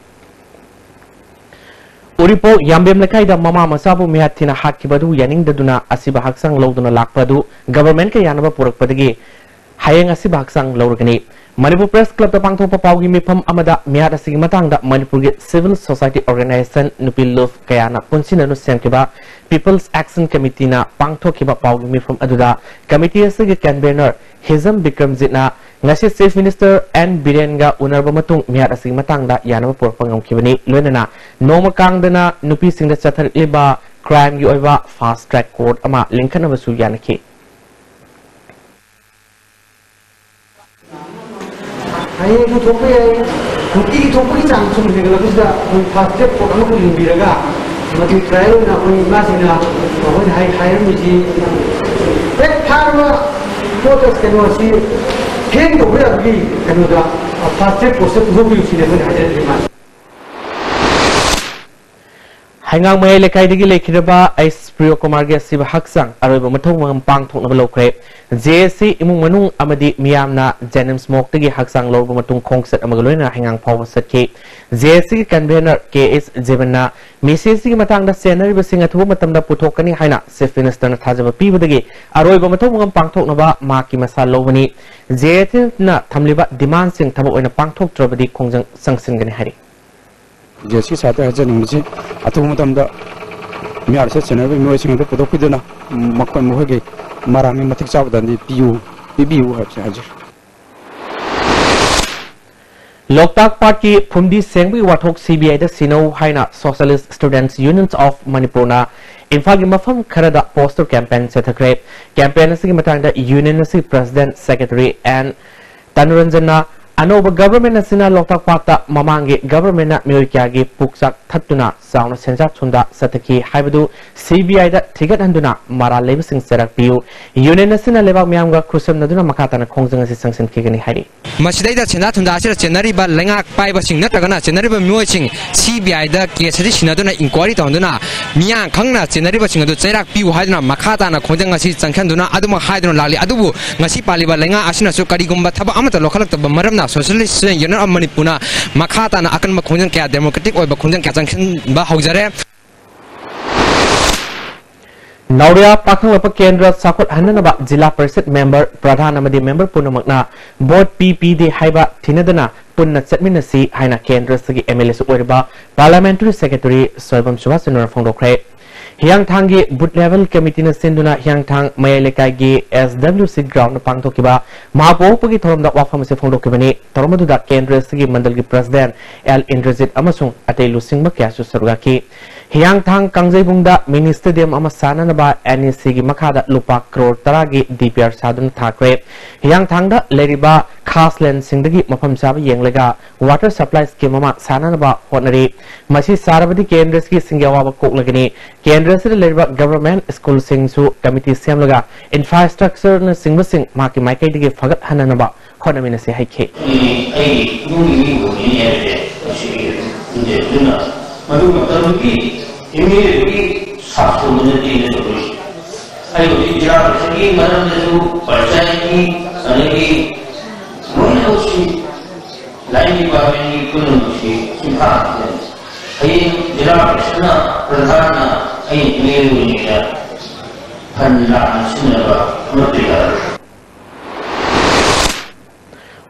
ꯎꯔꯤꯄꯣꯛ ꯌꯥꯝꯕꯦꯝ ꯂꯩꯀꯥꯏꯗ ꯃꯃꯥ ꯃꯆꯥꯕꯨ ꯃꯤꯍꯥꯠ ꯊꯤꯅ ꯍꯥꯠꯈꯤꯕ ꯑꯗꯨ ꯌꯥꯅꯤꯡꯗꯗꯨꯅ ꯑꯁꯤꯕ ꯍꯛꯆꯥꯡ ꯂꯧꯗꯨꯅ ꯂꯥꯛꯄ ꯑꯗꯨ ꯒꯕꯔꯃꯦꯟꯠꯀ ꯌꯥꯅꯕ ꯄꯨꯔꯛꯄꯗꯒꯤ ꯍꯌꯦꯡ ꯑꯁꯤꯕ ꯍꯛꯆꯥꯡ ꯂꯧꯔꯒꯅꯤ꯫ ꯃꯅꯤꯄꯨꯔ ꯄ꯭ꯔꯦꯁ ꯀ꯭ꯂꯕꯇ ꯄꯥꯡꯊꯣꯛꯄ ꯄꯥꯎꯒꯤ ꯃꯤꯐꯝ ꯑꯃꯗ ꯃꯤꯍꯥꯠ ꯑꯁꯤꯒꯤ ꯃꯇꯥꯡꯗ ꯃꯅꯤꯄꯨꯔꯒꯤ ꯁꯤꯚꯤꯜ ꯁꯣꯁꯥꯏꯇꯤ ꯑꯣꯔꯒꯅꯥꯏꯖꯦꯁꯟ ꯅꯨꯄꯤ ꯂꯨꯞ ꯀꯌꯥꯅ ꯄꯨꯟꯁꯤꯟꯅꯗꯨꯅ ꯁꯦꯝꯈꯤꯕ ꯄꯤꯄꯜꯁ ꯑꯦꯛꯁꯟ ꯀꯃꯤꯇꯤꯅ ꯄꯥꯡꯊꯣꯛꯈꯤꯕ ꯄꯥꯎꯒꯤ ꯃꯤꯐꯝ ꯑꯗꯨꯗ ꯀꯃꯤꯇꯤ ꯑꯁꯤꯒꯤ ꯀꯟꯚꯦꯅꯔ ꯍꯤꯖꯝ ꯕꯤꯀ꯭ꯔꯝꯖꯤꯠꯅ ꯉꯁꯤ ꯆꯤꯐ ꯃꯤꯅꯤꯁꯇꯔ ꯑꯦꯟ ꯕꯤꯔꯦꯟꯒ ꯎꯅꯔꯕ ꯃꯇꯨꯡ ꯃꯤꯍꯥꯠ ꯑꯁꯤꯒꯤ ꯃꯇꯥꯡꯗ ꯌꯥꯅꯕ ꯄꯨꯔꯛꯄ ꯉꯝꯈꯤꯕꯅꯤ꯫ ꯂꯣꯏꯅꯅ ꯅꯣꯡꯃ ꯀꯥꯡꯗꯅ ꯅꯨꯄꯤꯁꯤꯡꯗ ꯆꯠꯊꯔꯛꯂꯤꯕ ꯀ꯭ꯔꯥꯏꯝꯒꯤ ꯑꯣꯏꯕ ꯐꯥꯁ ꯇ꯭ꯔꯦꯛ ꯀꯣꯔꯠ ꯑꯃ ꯂꯤꯡꯈꯠꯅꯕꯁꯨ ꯌꯥꯅꯈꯤ꯫ ꯍꯌꯦꯡꯁꯨ ꯊꯣꯛꯄ ꯌꯥꯏ꯫ ꯅꯨꯡꯇꯤꯒꯤ ꯊꯣꯛꯄꯒꯤ ꯆꯥꯡ ꯁꯨꯝ ꯍꯦꯟꯒꯠꯂꯛꯄꯁꯤꯗ ꯑꯩꯈꯣꯏ ꯐꯥꯁ ꯇ꯭ꯔꯦꯛ ꯀꯣꯔꯠ ꯑꯃꯈꯛ ꯂꯤꯡꯕꯤꯔꯒ ꯃꯗꯨꯒꯤ ꯇ꯭ꯔꯥꯏꯌꯦꯜ ꯑꯣꯏꯅ ꯑꯩꯈꯣꯏ ꯏꯃꯥꯁꯤꯡꯅ ꯑꯩꯈꯣꯏꯅ ꯍꯥꯏ-, ꯍꯥꯏꯔꯝꯃꯤꯁꯤ ꯍꯦꯛ ꯐꯥꯔꯕ ꯄꯣꯠꯇ ꯀꯩꯅꯣꯁꯤ ꯍꯦꯡ ꯇꯧꯕ ꯌꯥꯕꯒꯤ ꯀꯩꯅꯣꯗ ꯐꯥꯁ ꯇ꯭ꯔꯦꯛ ꯀꯣꯔꯠꯁꯦ ꯄꯨꯊꯣꯛꯄꯤꯌꯨ ꯁꯤꯅꯤ ꯑꯩꯈꯣꯏꯅ ꯍꯥꯏꯖꯔꯤꯁꯦ ꯏꯃꯥꯁꯦ꯫ ꯍꯩꯉꯥꯡ ꯃꯌꯥꯏ ꯂꯩꯀꯥꯏꯗꯒꯤ ꯂꯩꯈꯤꯗ꯭ꯔꯕ ꯑꯩꯁ ꯄ꯭ꯔꯤꯌꯣ ꯀꯨꯃꯥꯔꯒꯤ ꯑꯁꯤꯕ ꯍꯛꯆꯥꯡ ꯑꯔꯣꯏꯕ ꯃꯊꯧ ꯃꯉꯝ ꯄꯥꯡꯊꯣꯛꯅꯕ ꯂꯧꯈ꯭ꯔꯦ꯫ ꯖꯦ ꯑꯦꯁ ꯁꯤ ꯏꯃꯨꯡ ꯃꯅꯨꯡ ꯑꯃꯗꯤ ꯃꯤꯌꯥꯝꯅ ꯖꯦꯅꯤꯝꯁ ꯃꯣꯔꯒꯇꯒꯤ ꯍꯛꯆꯥꯡ ꯂꯧꯔꯕ ꯃꯇꯨꯡ ꯈꯣꯡꯆꯠ ꯑꯃꯒ ꯂꯣꯏꯅꯅ ꯍꯩꯉꯥꯡ ꯐꯥꯎꯕ ꯆꯠꯈꯤ꯫ ꯖꯦ ꯑꯦꯁ ꯁꯤꯒꯤ ꯀꯟꯚꯦꯅꯔ ꯀꯦ ꯑꯦꯁ ꯖꯤꯕꯟꯅ ꯃꯤꯁꯦꯁ ꯑꯁꯤꯒꯤ ꯃꯇꯥꯡꯗ ꯆꯦꯟꯅꯔꯤꯕꯁꯤꯡ ꯑꯊꯨꯕ ꯃꯇꯝꯗ ꯄꯨꯊꯣꯛꯀꯅꯤ ꯍꯥꯏꯅ ꯆꯤꯐ ꯃꯤꯅꯤꯁꯇꯔꯅ ꯊꯥꯖꯕ ꯄꯤꯕꯗꯒꯤ ꯑꯔꯣꯏꯕ ꯃꯊꯧ ꯃꯉꯝ ꯄꯥꯡꯊꯣꯛꯅꯕ ꯃꯍꯥꯛꯀꯤ ꯃꯁꯥ ꯂꯧꯕꯅꯤ꯫ ꯖꯦ ꯑꯦꯁ ꯁꯤꯅ ꯊꯝꯂꯤꯕ ꯗꯤꯃꯥꯟꯁꯤꯡ ꯊꯕꯛ ꯑꯣꯏꯅ ꯄꯥꯡꯊꯣꯛꯇ꯭ꯔꯕꯗꯤ ꯈꯣꯡꯖꯪ ꯆꯪꯁꯤꯟꯒꯅꯤ ꯍꯥꯏꯔꯤ꯫ ꯖꯦ ꯑꯦꯁ ꯁꯤ ꯁꯥꯏꯠꯇ ꯍꯥꯏꯖꯅꯤꯡꯕꯁꯤ, ꯑꯊꯨꯕ ꯃꯇꯝꯗ ꯃꯤꯍꯥꯠꯁꯦ ꯆꯦꯟꯅꯔꯤꯕ ꯃꯤꯑꯣꯏꯁꯤꯡ ꯑꯗꯨ ꯄꯨꯊꯣꯛꯄꯤꯗꯨꯅ, ꯃꯈꯣꯏ ꯃꯈꯣꯏꯒꯤ ꯃꯔꯥꯡꯒꯤ ꯃꯇꯤꯛ ꯆꯥꯕ ꯗꯟꯗꯤ ꯄꯤꯌꯨ, ꯄꯤꯕꯤꯌꯨ ꯍꯥꯏꯕꯁꯤ ꯍꯥꯏꯖꯔꯤ꯫ ꯂꯣꯛꯇꯥꯛ ꯄꯥꯠꯀꯤ ꯐꯨꯝꯗꯤ ꯁꯦꯡꯕꯒꯤ ꯋꯥꯊꯣꯛ ꯁꯤ ꯕꯤ ꯑꯥꯏꯗ ꯁꯤꯟꯅꯧ ꯍꯥꯏꯅ Socialist Students Unions of ꯃꯅꯤꯄꯨꯔꯅ ꯏꯝꯐꯥꯜꯒꯤ ꯃꯐꯝ ꯈꯔꯗ ꯄꯣꯁꯇꯔ ꯀꯦꯝꯄꯦꯟ ꯆꯠꯊꯈ꯭ꯔꯦ꯫ ꯀꯦꯝꯄꯦꯟ ꯑꯁꯤꯒꯤ ꯃꯇꯥꯡꯗ ꯌꯨꯅꯤꯌꯟ ꯑꯁꯤꯒꯤ ꯄ꯭ꯔꯦꯁꯤꯗꯦꯟꯠ ꯁꯦꯀ꯭ꯔꯦꯇꯔꯤ ꯑꯦꯟ ꯇꯅꯨꯔꯟꯖꯟꯅ ꯑꯅꯧꯕ ꯒꯚꯔꯟꯃꯦꯟꯠ ꯑꯁꯤꯅ ꯂꯣꯛꯇꯥꯛ ꯄꯥꯠꯇ ꯃꯃꯥꯡꯒꯤ ꯒꯚꯔꯟꯃꯦꯟꯠꯅ ꯃꯤꯑꯣꯏ ꯀꯌꯥꯒꯤ ꯄꯨꯛꯆꯥꯛ ꯊꯠꯇꯨꯅ ꯆꯥꯎꯅ ꯁꯦꯟꯖꯥ ꯊꯨꯝꯖꯥ ꯆꯠꯊꯈꯤ ꯍꯥꯏꯕꯗꯨ ꯁꯤ ꯕꯤ ꯑꯥꯏꯗ ꯊꯤꯒꯠꯍꯟꯗꯨꯅ ꯃꯔꯥꯜ ꯂꯩꯕꯁꯤꯡ ꯆꯩꯔꯥꯛ ꯄꯤꯌꯨ꯫ ꯌꯨꯅꯤꯌꯟ ꯑꯁꯤꯅ ꯂꯩꯕꯥꯛ ꯃꯤꯌꯥꯝꯒ ꯈꯨꯠꯁꯝꯅꯗꯨꯅ ꯃꯈꯥ ꯇꯥꯅ ꯈꯣꯡꯖꯪ ꯑꯁꯤ ꯆꯪꯁꯤꯟꯈꯤꯒꯅꯤ ꯍꯥꯏꯔꯤ꯫ ꯃꯁꯤꯗꯩꯗ ꯁꯦꯟꯖꯥ ꯊꯨꯝꯖꯥ ꯑꯁꯤꯗ ꯆꯦꯟꯅꯔꯤꯕ ꯂꯩꯉꯥꯛ ꯄꯥꯏꯕꯁꯤꯡ ꯅꯠꯇ꯭ꯔꯒꯅ ꯆꯦꯟꯅꯔꯤꯕ ꯃꯤꯑꯣꯏꯁꯤꯡ ꯁꯤ ꯕꯤ ꯑꯥꯏꯗ ꯀꯦꯁ ꯑꯁꯤ ꯁꯤꯟꯅꯗꯨꯅ ꯏꯟꯀ꯭ꯋꯥꯏꯔꯤ ꯇꯧꯍꯟꯗꯨꯅ ꯃꯤꯌꯥꯝ ꯈꯪꯅ ꯆꯦꯟꯅꯔꯤꯕꯁꯤꯡ ꯑꯗꯨ ꯆꯩꯔꯥꯛ ꯄꯤꯌꯨ ꯍꯥꯏꯗꯨꯅ ꯃꯈꯥ ꯇꯥꯅ ꯈꯣꯡꯖꯪ ꯑꯁꯤ ꯆꯪꯁꯤꯟꯗꯨꯅ ꯑꯗꯨꯃꯛ ꯍꯥꯏꯗꯨꯅ ꯂꯥꯛꯂꯤ꯫ ꯑꯗꯨꯕꯨ ꯉꯁꯤ ꯄꯥꯜꯂꯤꯕ ꯂꯩꯉꯥꯛ ꯑꯁꯤꯅꯁꯨ ꯀꯔꯤꯒꯨꯝꯕ ꯊꯕꯛ ꯑꯃꯠꯇ ꯂꯧꯈꯠꯂꯛꯇꯕ ꯃꯔꯝꯅ Socialist Student Union of ꯃꯅꯤꯄꯨꯔꯅ ꯃꯈꯥ ꯇꯥꯅ ꯑꯀꯟꯕ ꯈꯣꯡꯖꯪ ꯀꯌꯥ, democratic ꯑꯣꯏꯕ ꯈꯣꯡꯖꯪ ꯀꯌꯥ ꯆꯪꯁꯤꯟꯕ ꯍꯧꯖꯔꯦ꯫ ꯅꯥꯎꯔꯤꯌꯥ ꯄꯥꯈꯪꯂꯛꯄ ꯀꯦꯟꯗ꯭ꯔ ꯆꯥꯎꯈꯠꯍꯟꯅꯅꯕ ꯖꯤꯂꯥ ꯄꯔꯤꯁꯠ member, ꯄ꯭ꯔꯙꯥꯟ ꯑꯃꯗꯤ member ꯄꯨꯝꯅꯃꯛꯅ vote ꯄꯤ ꯄꯤꯗꯦ ꯍꯥꯏꯕ ꯊꯤꯅꯗꯅ ꯄꯨꯟꯅ ꯆꯠꯃꯤꯟꯅꯁꯤ ꯍꯥꯏꯅ ꯀꯦꯟꯗ꯭ꯔꯁꯤꯒꯤ MLAꯁꯨ ꯑꯣꯏꯔꯤꯕ parliamentary secretary Soibam ꯁꯨꯕꯥꯁꯆꯟꯗ꯭ꯔꯅ ꯐꯣꯡꯗꯣꯛꯈ꯭ꯔꯦ꯫ ꯍꯤꯌꯥꯡꯊꯥꯡꯒꯤ booth level committeeꯅ ꯁꯤꯟꯗꯨꯅ ꯍꯤꯌꯥꯡꯊꯥꯡ ꯃꯌꯥꯏ ꯂꯩꯀꯥꯏꯒꯤ SWC groundꯗ ꯄꯥꯡꯊꯣꯛꯈꯤꯕ ꯃꯍꯥꯛꯄꯨ ꯑꯣꯛꯄꯒꯤ ꯊꯧꯔꯝꯗ ꯋꯥꯐꯝ ꯑꯁꯤ ꯐꯣꯡꯗꯣꯛꯈꯤꯕꯅꯤ꯫ ꯊꯧꯔꯝ ꯑꯗꯨꯗ ꯀꯦꯟꯗ꯭ꯔ ꯑꯁꯤꯒꯤ ꯃꯟꯗꯜꯒꯤ president ꯑꯦꯜ ꯏꯟꯗ꯭ꯔꯖꯤꯠ ꯑꯃꯁꯨꯡ ꯑꯇꯩ ꯂꯨꯆꯤꯡꯕ ꯀꯌꯥꯁꯨ ꯁꯔꯨꯛ ꯌꯥꯈꯤ꯫ ꯍꯤꯌꯥꯡꯊꯥꯡ ꯀꯥꯡꯖꯩꯕꯨꯡꯗ mini stadium ꯑꯃ ꯁꯥꯅꯅꯕ NECꯒꯤ ꯃꯈꯥꯗ ꯂꯨꯄꯥ ꯀ꯭ꯔꯣꯔ ꯇꯔꯥꯒꯤ DPR ꯁꯥꯗꯨꯅ ꯊꯥꯈ꯭ꯔꯦ꯫ ꯍꯤꯌꯥꯡꯊꯥꯡꯗ ꯂꯩꯔꯤꯕ ꯈꯥꯁ landꯁꯤꯡꯗꯒꯤ ꯃꯐꯝ ꯆꯥꯕ ꯌꯦꯡꯂꯒ water supply scheme ꯑꯃ ꯁꯥꯅꯅꯕ ꯍꯣꯠꯅꯔꯤ꯫ ꯃꯁꯤ ꯁꯥꯔꯕꯗꯤ ꯀꯦꯟꯗ꯭ꯔ ꯑꯁꯤꯒꯤ ꯏꯁꯤꯡꯒꯤ ꯑꯋꯥꯕ ꯀꯣꯛꯂꯒꯅꯤ꯫ ꯀꯦꯟꯗ꯭ꯔ ꯑꯁꯤꯗ ꯂꯩꯔꯤꯕ government schoolꯁꯤꯡꯁꯨ committee ꯁꯦꯝꯂꯒ infrastructureꯅꯆꯤꯡꯕꯁꯤꯡ ꯃꯍꯥꯛꯀꯤ ꯃꯥꯏꯀꯩꯗꯒꯤ ꯐꯒꯠꯍꯟꯅꯅꯕ ꯍꯣꯠꯅꯃꯤꯟꯅꯁꯤ ꯍꯥꯏꯈꯤ꯫ ꯑꯩ, ꯑꯩꯒꯤ ꯏꯃꯨꯡꯒꯤ ꯃꯤ ꯑꯣꯏꯔꯤꯅꯤ ꯍꯥꯏꯕꯁꯦ ꯃꯁꯤꯒꯤ ꯈꯪꯖꯩ꯫ ꯑꯗꯨꯅ ꯃꯗꯨ ꯃꯇꯝꯗꯨꯒꯤ MLAꯗꯨꯒꯤ ꯁꯥꯁꯣꯟꯗꯨ ꯅꯠꯇꯦ ꯑꯩꯅ ꯇꯧꯔꯤꯁꯦ꯫ ꯑꯩ ꯍꯧꯖꯤꯛ ꯖꯤꯂꯥ ꯄꯔꯤꯁꯠꯀꯤ ꯃꯔꯝꯗꯁꯨ, ꯄꯟꯆꯥꯌꯠꯀꯤ, ꯑꯗꯒꯤ ꯂꯣꯏꯅꯃꯛꯁꯤ, line departmentꯀꯤ ꯄꯨꯝꯅꯃꯛꯁꯤ ꯁꯤꯟꯊꯥ ꯉꯥꯛꯇꯅꯤ꯫ ꯍꯌꯦꯡ ꯖꯤꯂꯥ ꯄꯔꯤꯁꯠꯅ, ꯄ꯭ꯔꯙꯥꯟꯅ ꯑꯩꯅ MLA ꯑꯣꯏꯔꯤꯉꯩꯗ fund ꯂꯥꯛꯅ ꯁꯤꯖꯤꯟꯅꯕ ꯑꯃꯠꯇ ꯌꯥꯔꯣꯏ꯫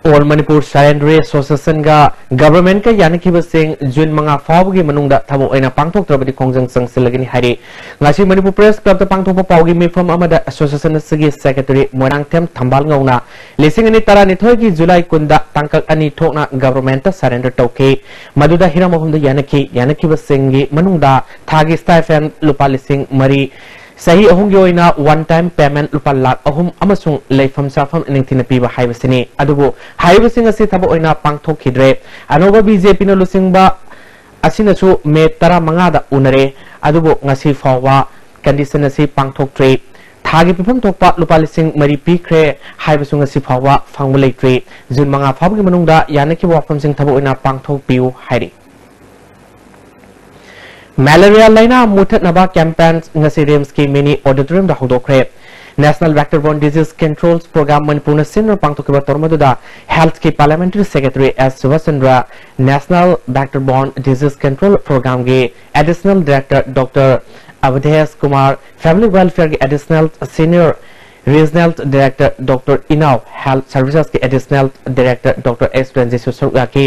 All Manipur Surrender Associationꯒ governmentꯀ ꯌꯥꯅꯈꯤꯕꯁꯤꯡ June ꯃꯉꯥ ꯐꯥꯎꯕꯒꯤ ꯃꯅꯨꯡꯗ ꯊꯕꯛ ꯑꯣꯏꯅ ꯄꯥꯡꯊꯣꯛꯇ꯭ꯔꯕꯗꯤ ꯈꯣꯡꯖꯪ ꯆꯪꯁꯤꯜꯂꯒꯅꯤ ꯍꯥꯏꯔꯤ꯫ ꯉꯁꯤ ꯃꯅꯤꯄꯨꯔ Press Clubꯇ ꯄꯥꯡꯊꯣꯛꯄ ꯄꯥꯎꯒꯤ ꯃꯤꯐꯝ ꯑꯃꯗ association ꯑꯁꯤꯒꯤ secretary ꯃꯣꯏꯔꯥꯡꯊꯦꯝ ꯊꯝꯕꯥꯜꯉꯧꯅ ꯂꯤꯁꯤꯡ ꯑꯅꯤ ꯇꯔꯥꯅꯤꯊꯣꯏꯒꯤ July ꯀꯨꯟꯗ ꯇꯥꯡꯀꯛ ꯑꯅꯤ ꯊꯣꯛꯅ governmentꯇ surrender ꯇꯧꯈꯤ꯫ ꯃꯗꯨꯗ ꯍꯤꯔꯝ ꯑꯍꯨꯝꯗ ꯌꯥꯅꯈꯤ꯫ ꯌꯥꯅꯈꯤꯕꯁꯤꯡꯒꯤ ꯃꯅꯨꯡꯗ ꯊꯥꯒꯤ stipend ꯂꯨꯄꯥ ꯂꯤꯁꯤꯡ ꯃꯔꯤ, ꯆꯍꯤ ꯑꯍꯨꯝꯒꯤ ꯑꯣꯏꯅ one time payment ꯂꯨꯄꯥ ꯂꯥꯈ ꯑꯍꯨꯝ ꯑꯃꯁꯨꯡ ꯂꯩꯐꯝ ꯆꯥꯐꯝ ꯅꯤꯡꯊꯤꯅ ꯄꯤꯕ ꯍꯥꯏꯕꯁꯤꯅꯤ꯫ ꯑꯗꯨꯕꯨ ꯍꯥꯏꯔꯤꯕꯁꯤꯡ ꯑꯁꯤ ꯊꯕꯛ ꯑꯣꯏꯅ ꯄꯥꯡꯊꯣꯛꯈꯤꯗ꯭ꯔꯦ꯫ ꯑꯅꯧꯕ BJPꯅ ꯂꯨꯆꯤꯡꯕ ꯑꯁꯤꯅꯁꯨ May ꯇꯔꯥꯃꯉꯥꯗ ꯎꯅꯔꯦ, ꯑꯗꯨꯕꯨ ꯉꯁꯤ ꯐꯥꯎꯕ condition ꯑꯁꯤ ꯄꯥꯡꯊꯣꯛꯇ꯭ꯔꯤ꯫ ꯊꯥꯒꯤ ꯄꯤꯐꯝ ꯊꯣꯛꯄ ꯂꯨꯄꯥ ꯂꯤꯁꯤꯡ ꯃꯔꯤ ꯄꯤꯈ꯭ꯔꯦ ꯍꯥꯏꯕꯁꯨ ꯉꯁꯤ ꯐꯥꯎꯕ ꯐꯪꯕ ꯂꯩꯇ꯭ꯔꯤ꯫ June ꯃꯉꯥ ꯐꯥꯎꯕꯒꯤ ꯃꯅꯨꯡꯗ ꯌꯥꯅꯈꯤꯕ ꯋꯥꯐꯝꯁꯤꯡ ꯊꯕꯛ ꯑꯣꯏꯅ ꯄꯥꯡꯊꯣꯛꯄꯤꯌꯨ ꯍꯥꯏꯔꯤ꯫ Malaria ꯂꯥꯏꯅꯥ ꯃꯨꯊꯠꯅꯕ campaign ꯉꯁꯤ RIMSꯀꯤ mini auditoriumꯗ ꯍꯧꯗꯣꯛꯈ꯭ꯔꯦ꯫ National Vector Borne Disease Control Program ꯃꯅꯤꯄꯨꯔꯅ ꯁꯤꯟꯗꯨꯅ ꯄꯥꯡꯊꯣꯛꯈꯤꯕ ꯊꯧꯔꯝ ꯑꯗꯨꯗ Health ꯀꯤ Parliamentary Secretary S Subhas Chandra, National Vector Borne Disease Control Program ꯒꯤ Additional Director Doctor ꯑꯚꯙꯦꯁ Kumar, Family Welfare ꯒꯤ Additional Senior Regional Director Doctor ꯏꯅꯥꯎ, Health Services ꯀꯤ Additional Director Doctor ꯑꯦꯁ ꯔꯟꯖꯤꯠꯁꯨ ꯁꯔꯨꯛ ꯌꯥꯈꯤ꯫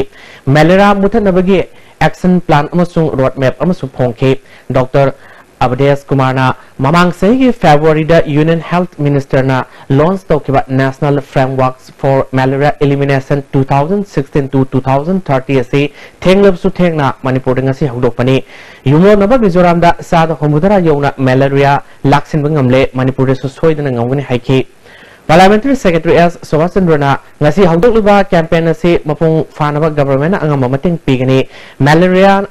ꯃꯦꯂꯦꯔꯤꯌꯥ ꯃꯨꯊꯠꯅꯕꯒꯤ action plan ꯑꯃꯁꯨꯡ road map ꯑꯃꯁꯨ ꯐꯣꯡꯈꯤ꯫ ꯗꯣꯛꯇꯔ ꯑꯚꯙꯦꯁ ꯀꯨꯃꯥꯔꯅ ꯃꯃꯥꯡ ꯆꯍꯤꯒꯤ ꯐꯦꯕ꯭ꯔꯨꯋꯥꯔꯤꯗ Union Health Minister ꯅ launch ꯇꯧꯈꯤꯕ National Framework for Malaria Elimination two thousand sixteen to two thousand thirty ꯑꯁꯤ ꯊꯦꯡꯂꯕꯁꯨ ꯊꯦꯡꯅ ꯃꯅꯤꯄꯨꯔꯗ ꯉꯁꯤ ꯍꯧꯗꯣꯛꯄꯅꯤ꯫ ꯌꯨꯝꯂꯣꯟꯅꯕ ꯃꯤꯖꯣꯔꯥꯝꯗ ꯆꯥꯗ ꯍꯨꯝꯐꯨꯇꯔꯥ ꯌꯧꯅ ꯃꯦꯂꯦꯔꯤꯌꯥ ꯂꯥꯛꯁꯤꯟꯕ ꯉꯝꯂꯦ, ꯃꯅꯤꯄꯨꯔꯗꯁꯨ ꯁꯣꯏꯗꯅ ꯉꯝꯒꯅꯤ ꯍꯥꯏꯈꯤ꯫ Parliamentary Secretary S ꯁꯨꯕꯥꯁ ꯆꯟꯗ꯭ꯔꯅ ꯉꯁꯤ ꯍꯧꯗꯣꯛꯂꯤꯕ campaign ꯑꯁꯤ ꯃꯄꯨꯡ ꯐꯥꯅꯕ government ꯅ ꯑꯉꯝꯕ ꯃꯇꯦꯡ ꯄꯤꯒꯅꯤ꯫ ꯃꯦꯂꯦꯔꯤꯌꯥ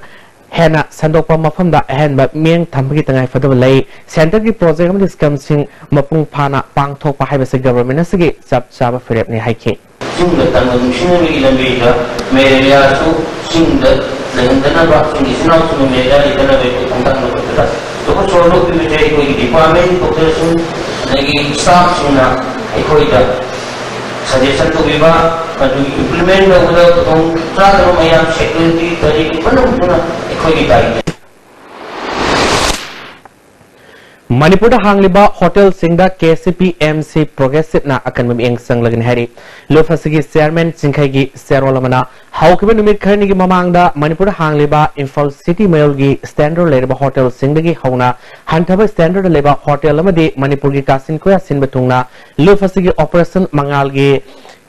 ꯍꯦꯟꯅ ꯁꯟꯗꯣꯛꯄ ꯃꯐꯝꯗ ꯑꯍꯦꯟꯕ ꯃꯤꯠꯌꯦꯡ ꯊꯝꯕꯒꯤ ꯇꯉꯥꯏ ꯐꯗꯕ ꯂꯩ꯫ Centre ꯒꯤ project ꯑꯃꯗꯤ scheme ꯁꯤꯡ ꯃꯄꯨꯡ ꯐꯥꯅ ꯄꯥꯡꯊꯣꯛꯄ ꯍꯥꯏꯕꯁꯤ government ꯑꯁꯤꯒꯤ ꯆꯞ ꯆꯥꯕ ꯐꯤꯔꯦꯞꯅꯤ ꯍꯥꯏꯈꯤ꯫ ꯆꯤꯡꯗ ꯇꯝꯕ ꯅꯨꯡꯁꯤꯅꯕꯒꯤ ꯂꯝꯕꯤꯗ ꯃꯦꯂꯦꯔꯤꯌꯥꯁꯨ ꯆꯤꯡꯗ ꯂꯩꯍꯟꯗꯅꯕ, ꯆꯤꯡꯒꯤ ꯏꯆꯤꯟ ꯏꯅꯥꯎꯁꯤꯡꯅ ꯃꯦꯂꯦꯔꯤꯌꯥ ꯂꯩꯇꯅꯕ ꯑꯩꯈꯣꯏ ꯈꯣꯡꯊꯥꯡ ꯂꯧꯈꯠꯄꯗ ꯊꯕꯛ ꯊꯧꯔꯝ ꯂꯧꯈꯤꯕꯁꯦ ꯑꯩꯈꯣꯏꯒꯤ department doctor ꯁꯤꯡ ꯑꯗꯒꯤ staff ꯁꯤꯡꯅ ꯑꯩꯈꯣꯏꯗ suggestion ꯇꯧꯕꯤꯕ, ꯃꯗꯨꯒꯤ implement ꯇꯧꯕꯗ ꯈꯨꯗꯣꯡ ꯆꯥꯗꯕ ꯃꯌꯥꯝ, security ꯀꯔꯤ ꯄꯨꯝꯅꯃꯛꯇꯨꯅ ꯑꯩꯈꯣꯏꯒꯤ ꯗꯥꯏꯇꯅꯤ꯫ ꯃꯅꯤꯄꯨꯔꯗ ꯍꯥꯡꯂꯤꯕ ꯍꯣꯇꯦꯜꯁꯤꯡꯗ K C P M C Progressive ꯅ ꯑꯀꯟꯕ ꯃꯤꯠꯌꯦꯡ ꯆꯪꯂꯒꯅꯤ ꯍꯥꯏꯔꯤ꯫ ꯂꯨꯞ ꯑꯁꯤꯒꯤ chairman ꯆꯤꯡꯈꯩꯒꯤ ꯆꯦꯔꯣꯜ ꯑꯃꯅ ꯍꯧꯈꯤꯕ ꯅꯨꯃꯤꯠ ꯈꯔꯅꯤꯒꯤ ꯃꯃꯥꯡꯗ ꯃꯅꯤꯄꯨꯔꯗ ꯍꯥꯡꯂꯤꯕ ꯏꯝꯐꯥꯜ city ꯃꯌꯣꯜꯒꯤ standard ꯂꯩꯔꯕ ꯍꯣꯇꯦꯜꯁꯤꯡꯗꯒꯤ ꯍꯧꯅ ꯍꯟꯊꯕ standard ꯂꯩꯕ ꯍꯣꯇꯦꯜ ꯑꯃꯗꯤ ꯃꯅꯤꯄꯨꯔꯒꯤ ꯀꯥꯆꯤꯟ ꯀꯣꯌꯥ ꯁꯤꯟꯕ ꯊꯨꯡꯅ ꯂꯨꯞ ꯑꯁꯤꯒꯤ operation ꯃꯉꯥꯜꯒꯤ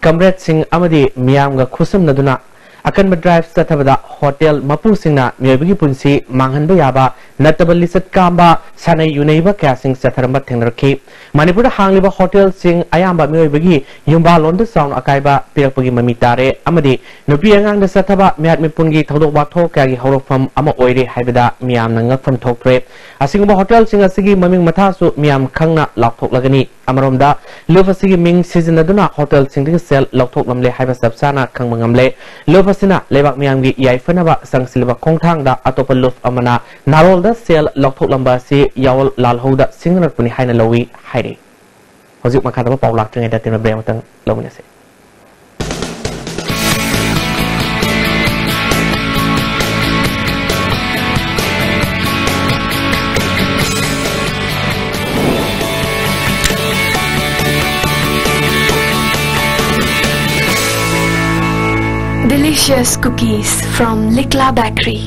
comrade ꯁꯤꯡ ꯑꯃꯗꯤ ꯃꯤꯌꯥꯝꯒ ꯈꯨꯠꯁꯝꯅꯗꯨꯅ ꯑꯀꯟꯕ drive ꯆꯠꯊꯕꯗ ꯍꯣꯇꯦꯜ ꯃꯄꯨꯁꯤꯡꯅ ꯃꯤꯑꯣꯏꯕꯒꯤ ꯄꯨꯟꯁꯤ ꯃꯥꯡꯍꯟꯕ ꯌꯥꯕ ꯅꯠꯇꯕ ꯂꯤꯆꯠ ꯀꯥꯝꯕ, ꯁꯥꯟꯅꯩ ꯌꯨꯅꯩꯕ ꯀꯌꯥꯁꯤꯡ ꯆꯠꯊꯔꯝꯕ ꯊꯦꯡꯅꯔꯛꯈꯤ꯫ ꯃꯅꯤꯄꯨꯔꯗ ꯍꯥꯡꯂꯤꯕ ꯍꯣꯇꯦꯜꯁꯤꯡ ꯑꯌꯥꯝꯕ ꯃꯤꯑꯣꯏꯕꯒꯤ ꯌꯨꯝꯕꯥꯜꯂꯣꯟꯗ ꯆꯥꯎꯅ ꯑꯀꯥꯏꯕ ꯄꯤꯔꯛꯄꯒꯤ ꯃꯃꯤ ꯇꯥꯔꯦ ꯑꯃꯗꯤ ꯅꯨꯄꯤ ꯑꯉꯥꯡꯗ ꯆꯠꯊꯕ ꯃꯤꯍꯥꯠ ꯃꯤꯄꯨꯟꯒꯤ ꯊꯧꯗꯣꯛ ꯋꯥꯊꯣꯛ ꯀꯌꯥꯒꯤ ꯍꯧꯔꯛꯐꯝ ꯑꯃ ꯑꯣꯏꯔꯦ ꯍꯥꯏꯕꯗ ꯃꯤꯌꯥꯝꯅ ꯉꯛꯐꯝ ꯊꯣꯛꯇ꯭ꯔꯦ꯫ ꯑꯁꯤꯒꯨꯝꯕ ꯍꯣꯇꯦꯜꯁꯤꯡ ꯑꯁꯤꯒꯤ ꯃꯃꯤꯡ ꯃꯊꯥꯁꯨ ꯃꯤꯌꯥꯝ ꯈꯪꯅ ꯂꯥꯎꯊꯣꯛꯂꯒꯅꯤ꯫ ꯑꯃꯔꯣꯝꯗ, ꯂꯨꯞ ꯑꯁꯤꯒꯤ ꯃꯤꯡ ꯁꯤꯖꯤꯟꯅꯗꯨꯅ ꯍꯣꯇꯦꯜꯁꯤꯡꯗꯒꯤ ꯁꯦꯜ ꯂꯧꯊꯣꯛꯂꯝꯂꯦ ꯍꯥꯏꯕ ꯆꯞ ꯆꯥꯅ ꯈꯪꯕ ꯉꯝꯂꯦ꯫ ꯂꯨꯞ ꯑꯁꯤꯅ ꯂꯩꯕꯥꯛ ꯃꯤꯌꯥꯝꯒꯤ ꯌꯥꯏꯐꯅꯕ ꯆꯪꯁꯤꯜꯂꯤꯕ ꯈꯣꯡꯊꯥꯡꯗ ꯑꯇꯣꯞꯄ ꯂꯨꯞ ꯑꯃꯅ ꯅꯥꯔꯣꯜꯗ ꯁꯦꯜ ꯂꯧꯊꯣꯛꯂꯝꯕ ꯑꯁꯤ ꯌꯥꯑꯣꯜ ꯂꯥꯜꯍꯧꯗ ꯁꯤꯡꯅꯔꯛꯄꯅꯤ ꯍꯥꯏꯅ ꯂꯧꯏ ꯍꯥꯏꯔꯤ꯫ ꯍꯧꯖꯤꯛ ꯃꯈꯥ ꯇꯥꯕ ꯄꯥꯎ ꯂꯥꯛꯇ꯭ꯔꯤꯉꯩꯗ ꯇꯦꯟꯕ break ꯑꯃꯇꯪ ꯂꯧꯃꯤꯟꯅꯁꯤ꯫ Delicious cookies from Likla Bakery.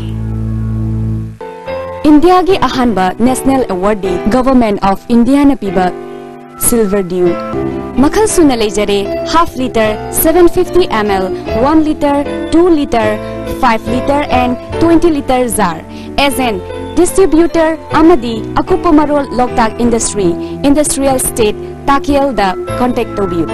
ꯏꯟꯗꯤꯌꯥꯒꯤ ꯑꯍꯥꯟꯕ national awardꯗꯤ Government of Indiaꯅ ꯄꯤꯕ Silver Dew꯫ ꯃꯈꯜ ꯁꯨꯅ ꯂꯩꯖꯔꯦ, half litre, seven fifty ml, one litre, two litre, five litre and twenty litre jar꯫ Agent, distributor ꯑꯃꯗꯤ ꯑꯀꯨꯞꯄ ꯃꯔꯣꯜ ꯂꯣꯛꯇꯥꯛ Industry, Industrial Estate ꯇꯥꯀꯦꯜꯗ contact ꯇꯧꯕꯤꯌꯨ꯫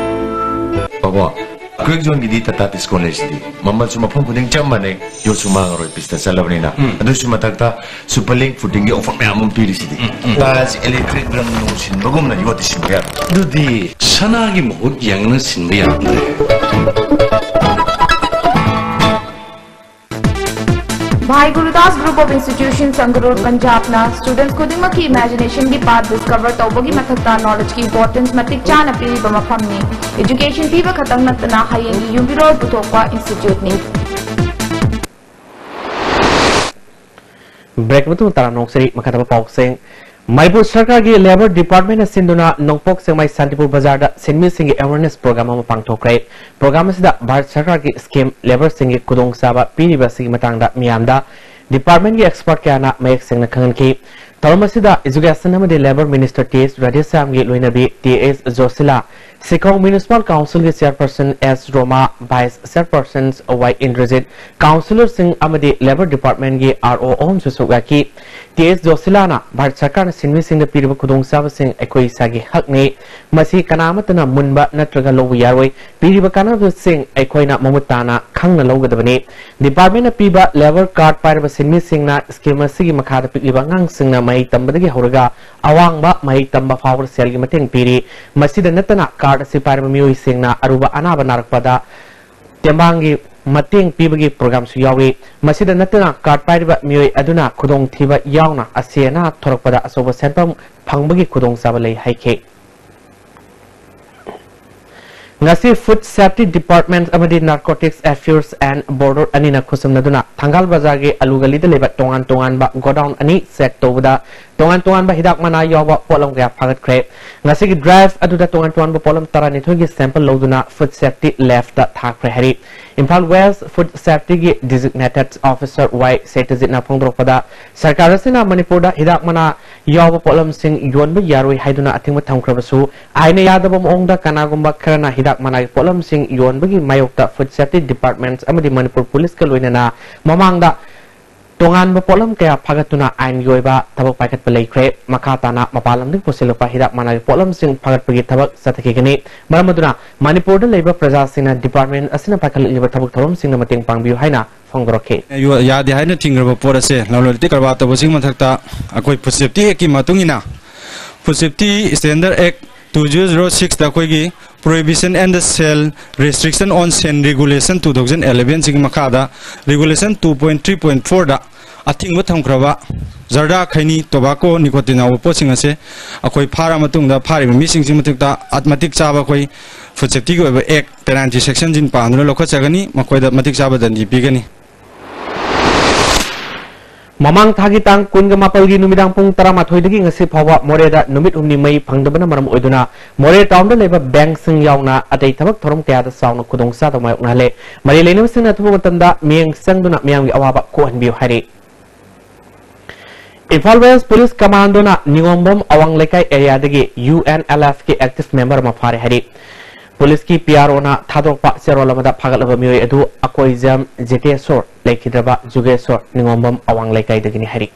ꯕꯥꯕꯣ, ꯑꯩꯈꯣꯏ ꯖꯣꯟꯒꯤꯗꯤ ꯇꯥꯇꯥ ꯇꯤꯁꯀꯣ ꯂꯩꯔꯤꯁꯤꯗꯤ꯫ ꯃꯃꯜꯁꯨ ꯃꯐꯝ ꯈꯨꯗꯤꯡ ꯆꯞ ꯃꯥꯟꯅꯩ, ꯌꯣꯠꯁꯨ ꯃꯥꯡꯉꯔꯣꯏ, ꯄꯤꯁꯇ ꯆꯠꯂꯕꯅꯤꯅ꯫ ꯎꯝ꯫ ꯑꯗꯨꯁꯨ ꯃꯊꯛꯇ Superlink Foodingꯒꯤ offer ꯃꯌꯥꯝ ꯑꯃ ꯄꯤꯔꯤꯁꯤꯗꯤ꯫ ꯎꯝ, ꯎꯝ꯫ ꯒ꯭ꯌꯥꯁ, electric ꯔꯪ ꯅꯨꯡ ꯁꯤꯟꯕꯒꯨꯝꯅ ꯌꯣꯠꯇꯤ ꯁꯤꯟꯕ ꯌꯥꯔꯦ꯫ ꯑꯗꯨꯗꯤ ꯁꯅꯥꯒꯤ ꯃꯍꯨꯠ ꯌꯦꯡꯅ ꯁꯤꯟꯕ ꯌꯥꯔꯝꯗ꯭ꯔꯦ꯫ Bhai Gurudas Group of Institutions, Sangrur, Punjabꯅ students ꯈꯨꯗꯤꯡꯃꯛꯀꯤ imaginationꯒꯤ path discover ꯇꯧꯕꯒꯤ ꯃꯊꯛꯇ knowledgeꯀꯤ importance ꯃꯇꯤꯛ ꯆꯥꯅ ꯄꯤꯔꯤꯕ ꯃꯐꯝꯅꯤ꯫ Education ꯄꯤꯕ ꯈꯛꯇꯪ ꯅꯠꯇꯅ ꯍꯌꯦꯡꯒꯤ ꯌꯨꯝꯕꯤꯔꯣꯜ ꯄꯨꯊꯣꯛꯄ instituteꯅꯤ꯫ Break ꯃꯇꯨꯡ ꯇꯔꯥꯝꯅ ꯑꯣꯛꯆꯔꯤ꯫ ꯃꯈꯥ ꯇꯥꯕ ꯄꯥꯎꯁꯤꯡ꯫ ꯃꯅꯤꯄꯨꯔ ꯁꯔꯀꯥꯔꯒꯤ Labour Departmentꯅ ꯁꯤꯟꯗꯨꯅ ꯅꯣꯡꯄꯣꯛ ꯁꯦꯛꯃꯥꯏ ꯁꯥꯟꯇꯤꯄꯨꯔ ꯕꯖꯥꯔꯗ ꯁꯤꯟꯃꯤꯁꯤꯡꯒꯤ awareness program ꯑꯃ ꯄꯥꯡꯊꯣꯛꯈ꯭ꯔꯦ꯫ Program ꯑꯁꯤꯗ ꯚꯥꯔꯠ ꯁꯔꯀꯥꯔꯒꯤ scheme labourꯁꯤꯡꯒꯤ ꯈꯨꯗꯣꯡꯆꯥꯕ ꯄꯤꯔꯤꯕ ꯑꯁꯤꯒꯤ ꯃꯇꯥꯡꯗ ꯃꯤꯌꯥꯝꯗ departmentꯀꯤ expert ꯀꯌꯥꯅ ꯃꯌꯦꯛ ꯁꯦꯡꯅ ꯈꯪꯍꯟꯈꯤ꯫ ꯊꯧꯔꯝ ꯑꯁꯤꯗ Education ꯑꯃꯗꯤ Labour Minister ꯇꯤ ꯑꯦꯁ ꯔꯥꯙꯦꯁ꯭ꯌꯥꯝꯒꯤ ꯂꯣꯏꯅꯕꯤ ꯇꯤ ꯑꯦꯁ ꯖꯣꯁꯤꯂꯥ, ꯁꯤꯀꯧ Municipal Councilꯒꯤ Chairperson ꯑꯦꯁ ꯔꯣꯃꯥ, Vice Chairpersons ꯋꯥꯏ ꯏꯟꯗ꯭ꯔꯖꯤꯠ, councillorꯁꯤꯡ ꯑꯃꯗꯤ Labour Departmentꯀꯤ ꯑꯥꯔ ꯑꯣ ꯑꯍꯨꯝꯁꯨ ꯁꯔꯨꯛ ꯌꯥꯈꯤ꯫ ꯇꯤ ꯑꯦꯁ ꯖꯣꯁꯤꯂꯥꯅ ꯚꯥꯔꯠ ꯁꯔꯀꯥꯔꯅ ꯁꯤꯟꯃꯤꯁꯤꯡꯗ ꯄꯤꯔꯤꯕ ꯈꯨꯗꯣꯡꯆꯥꯕꯁꯤꯡ ꯑꯩꯈꯣꯏ ꯏꯁꯥꯒꯤ ꯍꯛꯅꯤ꯫ ꯃꯁꯤ ꯀꯅꯥ ꯑꯃꯠꯇꯅ ꯃꯨꯟꯕ ꯅꯠꯇ꯭ꯔꯒ ꯂꯧꯕ ꯌꯥꯔꯣꯏ꯫ ꯄꯤꯔꯤꯕ ꯀꯥꯟꯅꯕꯁꯤꯡ ꯑꯩꯈꯣꯏꯅ ꯃꯃꯨꯠ ꯇꯥꯅ ꯈꯪꯅ ꯂꯧꯒꯗꯕꯅꯤ꯫ Departmentꯅ ꯄꯤꯕ Labour Card ꯄꯥꯏꯔꯕ ꯁꯤꯟꯃꯤꯁꯤꯡꯅ scheme ꯑꯁꯤꯒꯤ ꯃꯈꯥꯗ ꯄꯤꯛꯂꯤꯕ ꯑꯉꯥꯡꯁꯤꯡꯅ ꯃꯍꯩ ꯇꯝꯕꯗꯒꯤ ꯍꯧꯔꯒ ꯑꯋꯥꯡꯕ ꯃꯍꯩ ꯇꯝꯕ ꯐꯥꯎꯕꯗ ꯁꯦꯜꯒꯤ ꯃꯇꯦꯡ ꯄꯤꯔꯤ꯫ ꯃꯁꯤꯗ ꯅꯠꯇꯅ card ꯑꯁꯤ ꯄꯥꯏꯔꯕ ꯃꯤꯑꯣꯏꯁꯤꯡꯅ ꯑꯔꯨꯕ ꯑꯅꯥꯕ ꯅꯥꯔꯛꯄꯗ ꯇꯦꯡꯕꯥꯡꯒꯤ ꯃꯇꯦꯡ ꯄꯤꯕꯒꯤ programꯁꯨ ꯌꯥꯎꯔꯤ꯫ ꯃꯁꯤꯗ ꯅꯠꯇꯅ card ꯄꯥꯏꯔꯤꯕ ꯃꯤꯑꯣꯏ ꯑꯗꯨꯅ ꯈꯨꯗꯣꯡꯊꯤꯕ ꯌꯥꯎꯅ ꯑꯁꯤ ꯑꯅꯥ ꯊꯣꯔꯛꯄꯗ ꯑꯆꯧꯕ ꯁꯦꯟꯐꯝ ꯐꯪꯕꯒꯤ ꯈꯨꯗꯣꯡꯆꯥꯕ ꯂꯩ ꯍꯥꯏꯈꯤ꯫ ꯉꯁꯤ Food Safety Department ꯑꯃꯗꯤ Narcotics Affairs and Border ꯑꯅꯤꯅ ꯈꯨꯠꯁꯝꯅꯗꯨꯅ ꯊꯪꯒꯥꯜ ꯕꯖꯥꯔꯒꯤ ꯑꯂꯨ ꯒꯂꯤꯗ ꯂꯩꯕ ꯇꯣꯉꯥꯟ ꯇꯣꯉꯥꯟꯕ godown ꯑꯅꯤ check ꯇꯧꯕꯗ ꯇꯣꯉꯥꯟ ꯇꯣꯉꯥꯟꯕ ꯍꯤꯗꯥꯛ ꯃꯅꯥ ꯌꯥꯎꯕ ꯄꯣꯠꯂꯝ ꯀꯌꯥ ꯐꯥꯒꯠꯈ꯭ꯔꯦ꯫ ꯉꯁꯤꯒꯤ drive ꯑꯗꯨꯗ ꯇꯣꯉꯥꯟ ꯇꯣꯉꯥꯟꯕ ꯄꯣꯠꯂꯝ ꯇꯔꯥꯅꯤꯊꯣꯏꯒꯤ sample ꯂꯧꯗꯨꯅ Food Safety Labꯇ ꯊꯥꯈ꯭ꯔꯦ ꯍꯥꯏꯔꯤ꯫ Imphal West Food Safetyꯒꯤ Designated Officer ꯋꯥꯏ ꯁꯩꯇꯖꯤꯠꯅ ꯐꯣꯡꯗꯣꯔꯛꯄꯗ, ꯁꯔꯀꯥꯔ ꯑꯁꯤꯅ ꯃꯅꯤꯄꯨꯔꯗ ꯍꯤꯗꯥꯛ ꯃꯅꯥ ꯌꯥꯎꯕ ꯄꯣꯠꯂꯝꯁꯤꯡ ꯌꯣꯟꯕ ꯌꯥꯔꯣꯏ ꯍꯥꯏꯗꯨꯅ ꯑꯊꯤꯡꯕ ꯊꯝꯈ꯭ꯔꯕꯁꯨ, ꯑꯥꯏꯟꯅ ꯌꯥꯗꯕ ꯃꯑꯣꯡꯗ ꯀꯅꯥꯒꯨꯝꯕ ꯈꯔꯅ ꯍꯤꯗꯥꯛ ꯃꯅꯥꯒꯤ ꯄꯣꯠꯂꯝꯁꯤꯡ ꯌꯣꯟꯕꯒꯤ ꯃꯥꯌꯣꯛꯇ Food Safety Department ꯑꯃꯗꯤ ꯃꯅꯤꯄꯨꯔ ꯄꯨꯂꯤꯁꯀ ꯂꯣꯏꯅꯅ ꯃꯃꯥꯡꯗ ꯇꯣꯉꯥꯟꯕ ꯄꯣꯠꯂꯝ ꯀꯌꯥ ꯐꯥꯒꯠꯇꯨꯅ ꯑꯥꯏꯟꯒꯤ ꯑꯣꯏꯕ ꯊꯕꯛ ꯄꯥꯏꯈꯠꯄ ꯂꯩꯈ꯭ꯔꯦ꯫ ꯃꯈꯥ ꯇꯥꯅ ꯃꯄꯥꯟ ꯂꯝꯗꯒꯤ ꯄꯨꯁꯤꯜꯂꯛꯄ ꯍꯤꯗꯥꯛ ꯃꯅꯥꯒꯤ ꯄꯣꯠꯂꯝꯁꯤꯡ ꯐꯥꯒꯠꯄꯒꯤ ꯊꯕꯛ ꯆꯠꯊꯈꯤꯒꯅꯤ꯫ ꯃꯔꯝ ꯑꯗꯨꯅ ꯃꯅꯤꯄꯨꯔꯗ ꯂꯩꯕ ꯄ꯭ꯔꯖꯥꯁꯤꯡꯅ department ꯑꯁꯤꯅ ꯄꯥꯏꯈꯠꯂꯛꯂꯤꯕ ꯊꯕꯛ ꯊꯧꯔꯝꯁꯤꯡꯗ ꯃꯇꯦꯡ ꯄꯥꯡꯕꯤꯌꯨ ꯍꯥꯏꯅ ꯐꯣꯡꯗꯣꯔꯛꯈꯤ꯫ ꯌꯣ-, ꯌꯥꯗꯦ ꯍꯥꯏꯅ ꯊꯤꯡꯈ꯭ꯔꯕ ꯄꯣꯠ ꯑꯁꯦ ꯂꯂꯣꯟ ꯏꯇꯤꯛ ꯀꯔꯕꯥꯔ ꯇꯧꯕꯁꯤꯒꯤ ꯃꯊꯛꯇ ꯑꯩꯈꯣꯏ Food Safety Actꯀꯤ ꯃꯇꯨꯡ ꯏꯟꯅ Food Safety Standard Act two zero zero sixꯇ ꯑꯩꯈꯣꯏꯒꯤ Prohibition and the Sale, Restriction on Sale Regulation two thousand elevenꯁꯤꯒꯤ ꯃꯈꯥꯗ Regulation two point three point fourꯗ ꯑꯊꯤꯡꯕ ꯊꯝꯈ꯭ꯔꯕ ꯖꯔꯗꯥ, ꯈꯩꯅꯤ, tobacco, nicotine ꯌꯥꯎꯕ ꯄꯣꯠꯁꯤꯡ ꯑꯁꯦ ꯑꯩꯈꯣꯏ ꯐꯥꯔ ꯃꯇꯨꯡꯗ ꯐꯥꯔꯤꯕ ꯃꯤꯁꯤꯡꯁꯤ ꯃꯊꯛꯇ ꯃꯇꯤꯛ ꯆꯥꯕ ꯑꯩꯈꯣꯏ Food Safetyꯒꯤ ꯑꯣꯏꯕ Act penalty sectionꯁꯤꯡ ꯄꯥꯟꯗꯨꯅ ꯂꯧꯈꯠꯆꯒꯅꯤ, ꯃꯈꯣꯏꯗ ꯃꯇꯤꯛ ꯆꯥꯕ ꯗꯟꯗꯤ ꯄꯤꯒꯅꯤ꯫ ꯃꯃꯥꯡ ꯊꯥꯒꯤ ꯇꯥꯡ ꯀꯨꯟꯒ ꯃꯥꯄꯜꯒꯤ ꯅꯨꯃꯤꯗꯥꯡ ꯄꯨꯡ ꯇꯔꯥꯃꯥꯊꯣꯏꯗꯒꯤ ꯉꯁꯤ ꯐꯥꯎꯕ ꯃꯣꯔꯦꯗ ꯅꯨꯃꯤꯠ ꯍꯨꯝꯅꯤ ꯃꯩ ꯐꯪꯗꯕꯅ ꯃꯔꯝ ꯑꯣꯏꯗꯨꯅ ꯃꯣꯔꯦ townꯗ ꯂꯩꯕ bankꯁꯤꯡ ꯌꯥꯎꯅ ꯑꯇꯩ ꯊꯕꯛ ꯊꯧꯔꯝ ꯀꯌꯥꯗ ꯆꯥꯎꯅ ꯈꯨꯗꯣꯡꯆꯥꯗꯕ ꯃꯥꯌꯣꯛꯅꯍꯜꯂꯦ꯫ ꯃꯔꯤ ꯂꯩꯅꯕꯁꯤꯡꯅ ꯑꯊꯨꯕ ꯃꯇꯝꯗ ꯃꯤꯠꯌꯦꯡ ꯆꯪꯗꯨꯅ ꯃꯤꯌꯥꯝꯒꯤ ꯑꯋꯥꯕ ꯀꯣꯛꯍꯟꯕꯤꯌꯨ ꯍꯥꯏꯔꯤ꯫ ꯏꯝꯐꯥꯜ West Police Commandoꯅ ꯅꯤꯉꯣꯝꯕꯝ ꯑꯋꯥꯡ ꯂꯩꯀꯥꯏ areaꯗꯒꯤ UNLFꯀꯤ active member ꯑꯃ ꯐꯥꯔꯦ ꯍꯥꯏꯔꯤ꯫ Policeꯀꯤ PROꯅ ꯊꯥꯗꯣꯔꯛꯄ ꯆꯦꯔꯣꯜ ꯑꯃꯗ ꯐꯥꯒꯠꯂꯕ ꯃꯤꯑꯣꯏ ꯑꯗꯨ ꯑꯀꯣꯏꯖꯝ ꯖꯤꯇꯦꯁꯣꯔ, ꯂꯩꯈꯤꯗ꯭ꯔꯕ ꯖꯨꯒꯦꯁꯣꯔ, ꯅꯤꯉꯣꯝꯕꯝ ꯑꯋꯥꯡ ꯂꯩꯀꯥꯏꯗꯒꯤꯅꯤ ꯍꯥꯏꯔꯤ꯫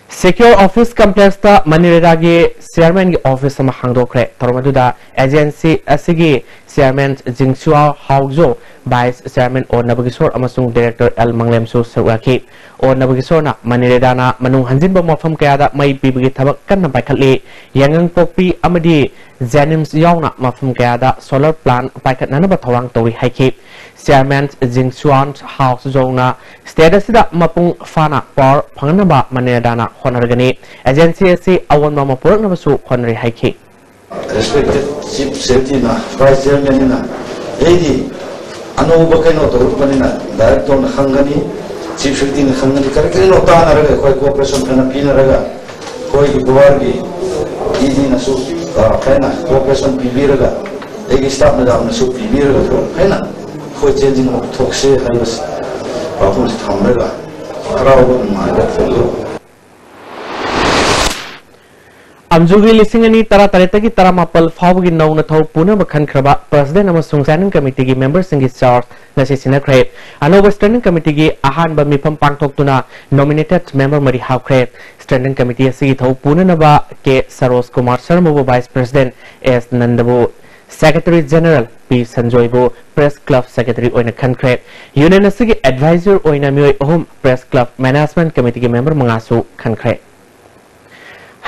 Secure Office Complexꯇ ꯃꯅꯤꯔꯦꯗꯥꯒꯤ chairmanꯒꯤ office ꯑꯃ ꯍꯥꯡꯗꯣꯛꯈ꯭ꯔꯦ꯫ ꯊꯧꯔꯝ ꯑꯗꯨꯗ agency ꯑꯁꯤꯒꯤ chairman ꯖꯤꯡꯁꯨꯋꯥ ꯍꯥꯎꯖꯣ, vice chairman ꯑꯣ ꯅꯕꯀꯤꯁꯣꯔ ꯑꯃꯁꯨꯡ director ꯑꯦꯜ ꯃꯪꯂꯦꯝꯁꯨ ꯁꯔꯨꯛ ꯌꯥꯈꯤ꯫ ꯑꯣ ꯅꯕꯀꯤꯁꯣꯔꯅ ꯃꯅꯤꯔꯦꯗꯥꯅ ꯃꯅꯨꯡ ꯍꯟꯖꯤꯟꯕ ꯃꯐꯝ ꯀꯌꯥꯗ ꯃꯩ ꯄꯤꯕꯒꯤ ꯊꯕꯛ ꯀꯟꯅ ꯄꯥꯏꯈꯠꯂꯤ꯫ ꯌꯥꯏꯉꯪꯄꯣꯛꯄꯤ ꯑꯃꯗꯤ JNIMS ꯌꯥꯎꯅ ꯃꯐꯝ ꯀꯌꯥꯗ solar plant ꯄꯥꯏꯈꯠꯅꯅꯕ ꯊꯧꯔꯥꯡ ꯇꯧꯔꯤ ꯍꯥꯏꯈꯤ꯫ Chairman ꯖꯤꯡꯁꯨꯋꯥꯟ ꯍꯥꯎꯖꯣꯅ state ꯑꯁꯤꯗ ꯃꯄꯨꯡ ꯐꯥꯅ power ꯐꯪꯍꯟꯅꯕ ꯃꯅꯤꯔꯦꯗꯥꯅ ꯍꯣꯠꯅꯔꯒꯅꯤ꯫ Agency ꯑꯁꯤ ꯑꯑꯣꯟꯕ ꯑꯃ ꯄꯨꯔꯛꯅꯕꯁꯨ ꯍꯣꯠꯅꯔꯤ ꯍꯥꯏꯈꯤ꯫ Respected Chief Secretary-ꯅ, Vice Chairman-ꯅ, ꯑꯩꯗꯤ ꯑꯅꯧꯕ ꯀꯩꯅꯣ ꯇꯧꯔꯛꯄꯅꯤꯅ Director-ꯅ ꯈꯪꯒꯅꯤ, Chief Secretary-ꯅ ꯈꯪꯒꯅꯤ, ꯀꯔꯤ ꯀꯔꯤꯅꯣ ꯇꯥꯟꯅꯔꯒ ꯑꯩꯈꯣꯏ cooperation ꯐꯖꯅ ꯄꯤꯅꯔꯒ ꯑꯩꯈꯣꯏꯒꯤ ꯒꯣꯋꯥꯒꯤ ꯏ ꯗꯤꯅꯁꯨ, ꯑ, ꯐꯖꯅ cooperation ꯄꯤꯕꯤꯔꯒ ꯑꯩꯒꯤ staff ꯃꯌꯥꯝꯅꯁꯨ ꯄꯤꯕꯤꯔꯒ ꯐꯖꯅ ꯑꯩꯈꯣꯏ ꯆꯦꯟꯖꯤꯟ ꯑꯃ ꯊꯣꯛꯁꯤ ꯍꯥꯏꯕꯁꯤ ꯋꯥꯐꯝꯁꯤ ꯊꯝꯂꯒ ꯍꯔꯥꯎꯕ ꯅꯨꯡꯉꯥꯏꯕ ꯐꯣꯡꯗꯣꯛ ꯑꯝꯖꯨꯒꯤ ꯂꯤꯁꯤꯡ ꯑꯅꯤ ꯇꯔꯥꯇꯔꯦꯠꯇꯒꯤ ꯇꯔꯥꯃꯥꯄꯜ ꯐꯥꯎꯕꯒꯤ ꯅꯧꯅ ꯊꯧ ꯄꯨꯅꯕ ꯈꯟꯈ꯭ꯔꯕ President ꯑꯃꯁꯨꯡ Standing Committee-ꯒꯤ member-ꯁꯤꯡꯒꯤ charge ꯉꯁꯤ ꯁꯤꯟꯅꯈ꯭ꯔꯦ꯫ ꯑꯅꯧꯕ Standing Committee-ꯒꯤ ꯑꯍꯥꯟꯕ ꯃꯤꯐꯝ ꯄꯥꯡꯊꯣꯛꯇꯨꯅ nominated member ꯃꯔꯤ ꯍꯥꯞꯈ꯭ꯔꯦ꯫ Standing Committee ꯑꯁꯤꯒꯤ ꯊꯧ ꯄꯨꯅꯅꯕ ꯀꯦ ꯁꯔꯣꯖ ꯀꯨꯃꯥꯔ ꯁꯔꯃꯕꯨ Vice President, ꯑꯦꯁ ꯅꯟꯗꯕꯨ Secretary General, ꯄꯤ ꯁꯟꯖꯣꯏꯕꯨ Press Club Secretary ꯑꯣꯏꯅ ꯈꯟꯈ꯭ꯔꯦ꯫ Union ꯑꯁꯤꯒꯤ advisor ꯑꯣꯏꯅ ꯃꯤꯑꯣꯏ ꯑꯍꯨꯝ, Press Club Management Committee-ꯒꯤ member ꯃꯉꯥꯁꯨ ꯈꯟꯈ꯭ꯔꯦ꯫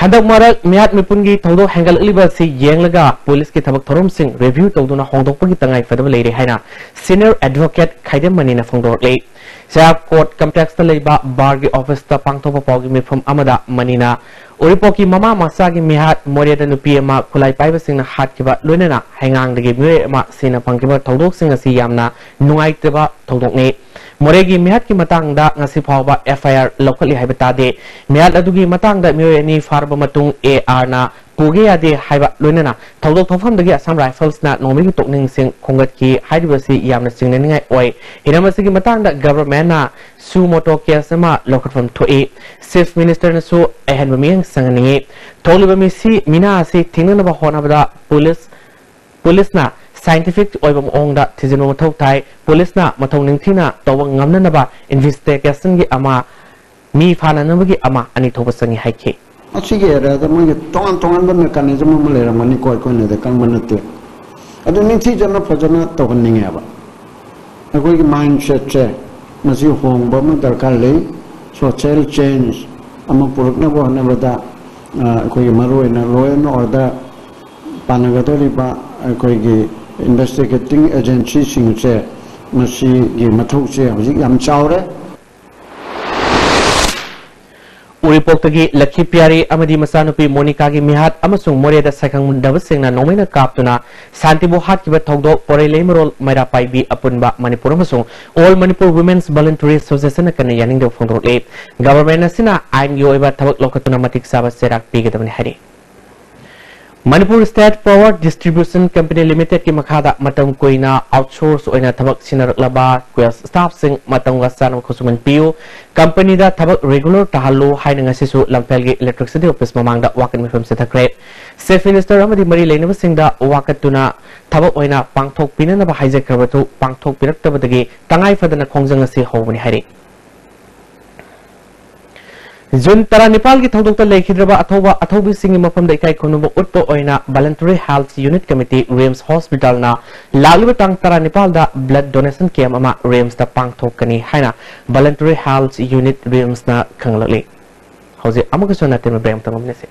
ꯍꯟꯗꯛ ꯃꯔꯛ ꯃꯤꯍꯥꯠ ꯃꯤꯄꯨꯟꯒꯤ ꯊꯧꯗꯣꯛ ꯍꯦꯟꯒꯠꯂꯛꯂꯤꯕ ꯑꯁꯤ ꯌꯦꯡꯂꯒ ꯄꯨꯂꯤꯁꯀꯤ ꯊꯕꯛ ꯊꯧꯔꯝꯁꯤꯡ review ꯇꯧꯗꯨꯅ ꯍꯣꯡꯗꯣꯛꯄꯒꯤ ꯇꯉꯥꯏ ꯐꯗꯕ ꯂꯩꯔꯦ ꯍꯥꯏꯅ senior advocate ꯈꯥꯏꯗꯦꯝ ꯃꯅꯤꯅ ꯐꯣꯡꯗꯣꯔꯛꯂꯤ꯫ ꯁꯦꯌꯥꯞ court complex-ꯇ ꯂꯩꯕ bar-ꯒꯤ office-ꯇ ꯄꯥꯡꯊꯣꯛꯄ ꯄꯥꯎꯒꯤ ꯃꯤꯐꯝ ꯑꯃꯗ ꯃꯅꯤꯅ ꯎꯔꯤꯄꯣꯛꯀꯤ ꯃꯃꯥ ꯃꯆꯥꯒꯤ ꯃꯤꯍꯥꯠ, ꯃꯣꯔꯦꯗ ꯅꯨꯄꯤ ꯑꯃ ꯈꯨꯠꯂꯥꯏ ꯄꯥꯏꯕꯁꯤꯡꯅ ꯍꯥꯠꯈꯤꯕ, ꯂꯣꯏꯅꯅ ꯍꯩꯉꯥꯡꯗꯒꯤ ꯃꯤꯑꯣꯏ ꯑꯃ ꯁꯤꯅ ꯐꯪꯈꯤꯕ ꯊꯧꯗꯣꯛꯁꯤꯡ ꯑꯁꯤ ꯌꯥꯝꯅ ꯅꯨꯡꯉꯥꯏꯇꯕ ꯊꯧꯗꯣꯛꯅꯤ꯫ ꯃꯣꯔꯦꯒꯤ ꯃꯤꯍꯥꯠꯀꯤ ꯃꯇꯥꯡꯗ ꯉꯁꯤ ꯐꯥꯎꯕ F I R ꯂꯧꯈꯠꯂꯤ ꯍꯥꯏꯕ ꯇꯥꯗꯦ꯫ ꯃꯤꯍꯥꯠ ꯑꯗꯨꯒꯤ ꯃꯇꯥꯡꯗ ꯃꯤꯑꯣꯏ ꯑꯅꯤ ꯐꯥꯔꯕ ꯃꯇꯨꯡ A R-ꯅ ꯄꯨꯒꯦ ꯌꯥꯗꯦ ꯍꯥꯏꯕ, ꯂꯣꯏꯅꯅ ꯊꯧꯗꯣꯛ ꯊꯣꯛꯐꯝꯗꯒꯤ Assam Rifles-ꯅ ꯅꯣꯡꯃꯩꯒꯤ ꯇꯣꯛꯅꯤꯡꯁꯤꯡ ꯈꯣꯝꯒꯠꯈꯤ ꯍꯥꯏꯔꯤꯕꯁꯤ ꯌꯥꯝꯅ ꯆꯤꯡꯅꯅꯤꯡꯉꯥꯏ ꯑꯣꯏ꯫ ꯍꯤꯔꯝ ꯑꯁꯤꯒꯤ ꯃꯇꯥꯡꯗ government-ꯅ suo motu case ꯑꯃ ꯂꯧꯈꯠꯐꯝ ꯊꯣꯛꯏ꯫ Chief Minister-ꯅꯁꯨ ꯑꯍꯦꯟꯕ ꯃꯤꯠꯌꯦꯡ ꯆꯪꯍꯟꯅꯤꯡꯉꯤ꯫ ꯊꯣꯛꯂꯤꯕ ꯃꯤꯁꯤ, ꯃꯤꯅꯥ ꯑꯁꯤ ꯊꯤꯡꯅꯅꯕ ꯍꯣꯠꯅꯕꯗ ꯄꯨꯂꯤꯁ ꯄꯨꯂꯤꯁꯅ scientific ꯑꯣꯏꯕ ꯃꯑꯣꯡꯗ ꯊꯤꯖꯤꯟꯕ ꯃꯊꯧ ꯇꯥꯏ꯫ ꯄꯨꯂꯤꯁꯅ ꯃꯊꯧ ꯅꯤꯡꯊꯤꯅ ꯇꯧꯕ ꯉꯝꯅꯅꯕ investigation-ꯒꯤ ꯑꯃ, ꯃꯤ ꯐꯥꯅꯅꯕꯒꯤ ꯑꯃ, ꯑꯅꯤ ꯊꯣꯛꯄ ꯆꯪꯏ ꯍꯥꯏꯈꯤ꯫ ꯃꯁꯤꯒꯤ area-ꯗ ꯃꯣꯏꯒꯤ ꯇꯣꯉꯥꯟ ꯇꯣꯉꯥꯟꯕ mechanism ꯑꯃ ꯂꯩꯔꯝꯒꯅꯤꯀꯣ, ꯑꯩꯈꯣꯏꯅꯗꯤ ꯈꯪꯕ ꯅꯠꯇꯦ꯫ ꯑꯗꯨ ꯅꯤꯡꯊꯤꯖꯅ ꯐꯖꯅ ꯇꯧꯍꯟꯅꯤꯡꯉꯦꯕ꯫ ꯑꯩꯈꯣꯏꯒꯤ mindset-ꯁꯦ ꯃꯁꯤ ꯍꯣꯡꯕ ꯑꯃ ꯗꯔꯀꯥꯔ ꯂꯩ꯫ Social change ꯑꯃ ꯄꯨꯔꯛꯅꯕ ꯍꯣꯠꯅꯕꯗ, ꯑ, ꯑꯩꯈꯣꯏꯒꯤ ꯃꯔꯨꯑꯣꯏꯅ law and order ꯄꯥꯟꯅꯒꯗꯧꯔꯤꯕ ꯑꯩꯈꯣꯏꯒꯤ investigating agency-ꯁꯤꯡꯁꯦ ꯃꯁꯤꯒꯤ ꯃꯊꯧꯁꯦ ꯍꯧꯖꯤꯛ ꯌꯥꯝ ꯆꯥꯎꯔꯦ꯫ ꯎꯔꯤꯄꯣꯛꯇꯒꯤ ꯂꯛꯈꯤ ꯄꯤꯌꯥꯔꯤ ꯑꯃꯗꯤ ꯃꯆꯥꯅꯨꯄꯤ ꯃꯣꯅꯤꯀꯥꯒꯤ ꯃꯤꯍꯥꯠ ꯑꯃꯁꯨꯡ ꯃꯣꯔꯦꯗ ꯁꯥꯏꯈꯪꯗꯕꯁꯤꯡꯅ ꯅꯣꯡꯃꯩꯅ ꯀꯥꯞꯇꯨꯅ ꯁꯥꯟꯇꯤꯕꯨ ꯍꯥꯠꯈꯤꯕ ꯊꯧꯗꯣꯛ ꯄꯣꯔꯩ ꯂꯩꯃꯔꯣꯜ ꯃꯩꯔꯥ ꯄꯥꯏꯕꯤ ꯑꯄꯨꯟꯕ ꯃꯅꯤꯄꯨꯔ ꯑꯃꯁꯨꯡ All Manipur Women's Voluntary Association ꯅ ꯀꯟꯅ ꯌꯥꯅꯤꯡꯗꯕ ꯐꯣꯡꯗꯣꯔꯛꯂꯤ꯫ Government ꯑꯁꯤꯅ ꯑꯥꯏꯟꯒꯤ ꯑꯣꯏꯕ ꯊꯕꯛ ꯂꯧꯈꯠꯇꯨꯅ ꯃꯇꯤꯛ ꯆꯥꯕ ꯆꯩꯔꯥꯛ ꯄꯤꯒꯗꯕꯅꯤ ꯍꯥꯏꯔꯤ꯫ Manipur State Power Distribution Company Limited ꯀꯤ ꯃꯈꯥꯗ ꯃꯇꯝ ꯀꯨꯏꯅ outsource ꯑꯣꯏꯅ ꯊꯕꯛ ꯁꯤꯟꯅꯔꯛꯂꯕ Quails staff ꯁꯤꯡ ꯃꯇꯝꯒ ꯆꯥꯟꯅꯕ ꯈꯨꯠꯁꯨꯃꯟ ꯄꯤꯌꯨ, company ꯗ ꯊꯕꯛ regular ꯇꯥꯍꯜꯂꯨ ꯍꯥꯏꯅ ꯉꯁꯤꯁꯨ ꯂꯝꯐꯦꯜꯒꯤ Electricity Office ꯃꯃꯥꯡꯗ ꯋꯥꯀꯠ ꯃꯤꯐꯝ ꯆꯠꯊꯈ꯭ꯔꯦ꯫ Chief Minister ꯑꯃꯗꯤ ꯃꯔꯤ ꯂꯩꯅꯕꯁꯤꯡꯗ ꯋꯥꯀꯠꯇꯨꯅ ꯊꯕꯛ ꯑꯣꯏꯅ ꯄꯥꯡꯊꯣꯛꯄꯤꯅꯅꯕ ꯍꯥꯏꯖꯈ꯭ꯔꯕꯁꯨ ꯄꯥꯡꯊꯣꯛꯄꯤꯔꯛꯇꯕꯗꯒꯤ ꯇꯉꯥꯏ ꯐꯗꯅ ꯈꯣꯡꯖꯪ ꯑꯁꯤ ꯍꯧꯕꯅꯤ ꯍꯥꯏꯔꯤ꯫ ꯖꯨꯟ ꯇꯔꯥꯅꯤꯄꯥꯜꯒꯤ ꯊꯧꯗꯣꯛꯇ ꯂꯩꯈꯤꯗ꯭ꯔꯕ ꯑꯊꯧꯕ ꯑꯊꯧꯕꯤꯁꯤꯡꯒꯤ ꯃꯐꯝꯗ ꯏꯀꯥꯏ ꯈꯨꯝꯅꯕ ꯎꯠꯄ ꯑꯣꯏꯅ Voluntary Health Unit Committee, RIMS Hospital ꯅ ꯂꯥꯛꯂꯤꯕ ꯇꯥꯡ ꯇꯔꯥꯅꯤꯄꯥꯜꯗ blood donation camp ꯑꯃ RIMS ꯇ ꯄꯥꯡꯊꯣꯛꯀꯅꯤ ꯍꯥꯏꯅ Voluntary Health Unit, RIMS ꯅ ꯈꯪꯍꯜꯂꯛꯂꯤ꯫ ꯍꯧꯖꯤꯛ ꯑꯃꯨꯛꯀꯁꯨ ꯅꯥꯇꯦꯝ Ibrahim ꯇꯝꯃꯝꯅꯁꯤ꯫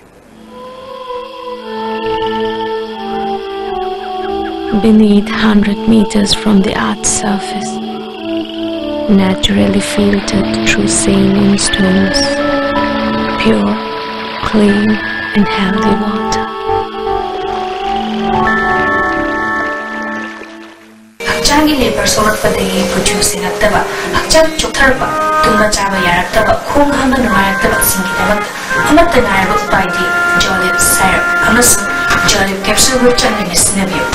Beneath, hundred meters from the earth's surface, naturally filtered through saline stones, pure, clean, and healthy water. ꯍꯛꯆꯥꯡꯒꯤ ꯂꯦꯕꯔ ꯁꯣꯛꯂꯛꯄꯗꯒꯤ ꯀꯨꯆꯨ ꯁꯦꯡꯉꯛꯇꯕ, ꯍꯛꯆꯥꯡ ꯆꯣꯛꯊꯔꯛꯄ, ꯇꯨꯝꯕ ꯆꯥꯕ ꯌꯥꯔꯛꯇꯕ, ꯈꯣꯡ ꯍꯥꯝꯕ ꯅꯨꯡꯉꯥꯏꯔꯛꯇꯕꯁꯤꯡꯒꯤꯗꯃꯛꯇ ꯑꯃꯠꯇ ꯉꯥꯏꯔꯕ ꯎꯄꯥꯏꯗꯤ Jolib syrup ꯑꯃꯁꯨꯡ Jolib capsule ꯒ ꯆꯥꯟꯅꯅ ꯁꯤꯖꯤꯟꯅꯕꯤꯌꯨ꯫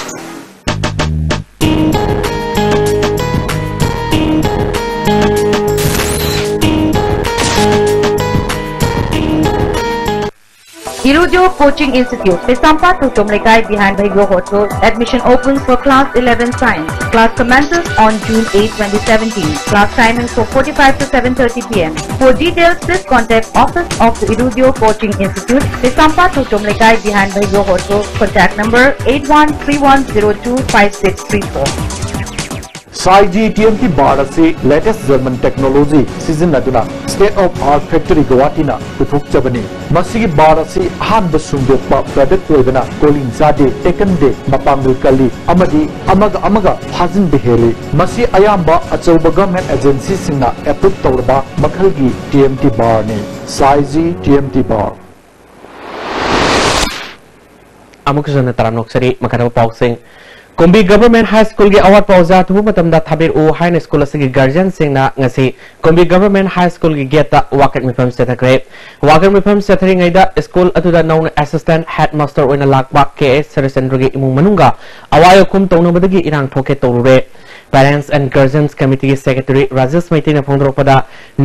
Irudio Coaching Institute, Kaisampa Thokchom Lekai behind Bhaigo Hotel. Admission opens for class eleven science. Class commences on June eighth, twenty seventeen. Class timings for forty-five to seven thirty p m. For details, please contact office of the Irudio Coaching Institute, Kaisampa Thokchom Lekai behind Bhaigo Hotel. Contact number eight one three one zero two five six three four. Saiji T M T bar ꯑꯁꯤ latest German technology ꯁꯤꯖꯤꯟꯅꯗꯨꯅ state of art factory ꯒꯧꯍꯥꯇꯤꯅ ꯄꯨꯊꯣꯛꯆꯕꯅꯤ꯫ ꯃꯁꯤꯒꯤ bar ꯑꯁꯤ ꯑꯍꯥꯟꯕ ꯁꯨꯡꯗꯣꯛꯄ product ꯑꯣꯏꯕꯅ calling ꯆꯥꯗꯦ, ꯇꯦꯛꯀꯟꯗꯦ, ꯃꯄꯥꯡꯒꯜ ꯀꯜꯂꯤ ꯑꯃꯗꯤ ꯑꯃꯒ ꯑꯃꯒ ꯐꯥꯖꯤꯟꯕ ꯍꯦꯜꯂꯤ꯫ ꯃꯁꯤ ꯑꯌꯥꯝꯕ ꯑꯆꯧꯕ government agency ꯁꯤꯡꯅ approve ꯇꯧꯔꯕ ꯃꯈꯜꯒꯤ ꯇꯤ ꯑꯦꯝ ꯇꯤ ꯕꯥꯔꯅꯤ꯫ Saiji T M T bar. ꯑꯃꯨꯛꯀꯁꯨ ꯍꯟꯅ ꯇꯔꯥꯝꯅ ꯑꯣꯛꯆꯔꯤ꯫ ꯃꯈꯥ ꯇꯥꯕ ꯄꯥꯎꯁꯤꯡ꯫ ꯀꯨꯝꯕꯤ Government High School ꯒꯤ ꯑꯋꯥꯠꯄ ꯑꯣꯖꯥ ꯑꯊꯨꯕ ꯃꯇꯝꯗ ꯊꯥꯕꯤꯔꯛꯎ ꯍꯥꯏꯅ ꯁ꯭ꯀꯨꯜ ꯑꯁꯤꯒꯤ guardian ꯁꯤꯡꯅ ꯉꯁꯤ ꯀꯨꯝꯕꯤ Government High School ꯒꯤ gate ꯇ ꯋꯥꯀꯠ ꯃꯤꯐꯝ ꯆꯠꯊꯈ꯭ꯔꯦ꯫ ꯋꯥꯀꯠ ꯃꯤꯐꯝ ꯆꯠꯊꯔꯤꯉꯩꯗ ꯁ꯭ꯀꯨꯜ ꯑꯗꯨꯗ ꯅꯧꯅ assistant headmaster ꯑꯣꯏꯅ ꯂꯥꯛꯄ ꯀꯦ ꯑꯦꯁ ꯁꯔꯠꯆꯟꯗ꯭ꯔꯒꯤ ꯏꯃꯨꯡ ꯃꯅꯨꯡꯒ ꯑꯋꯥ ꯑꯈꯨꯝ ꯇꯧꯅꯕꯗꯒꯤ ꯏꯔꯥꯡ ꯊꯣꯛꯀꯦ ꯇꯧꯔꯨꯔꯦ꯫ Parents and Guardians Committee ꯒꯤ secretary ꯔꯥꯖꯦꯁ ꯃꯩꯇꯩꯅ ꯐꯣꯡꯗꯣꯔꯛꯄꯗ,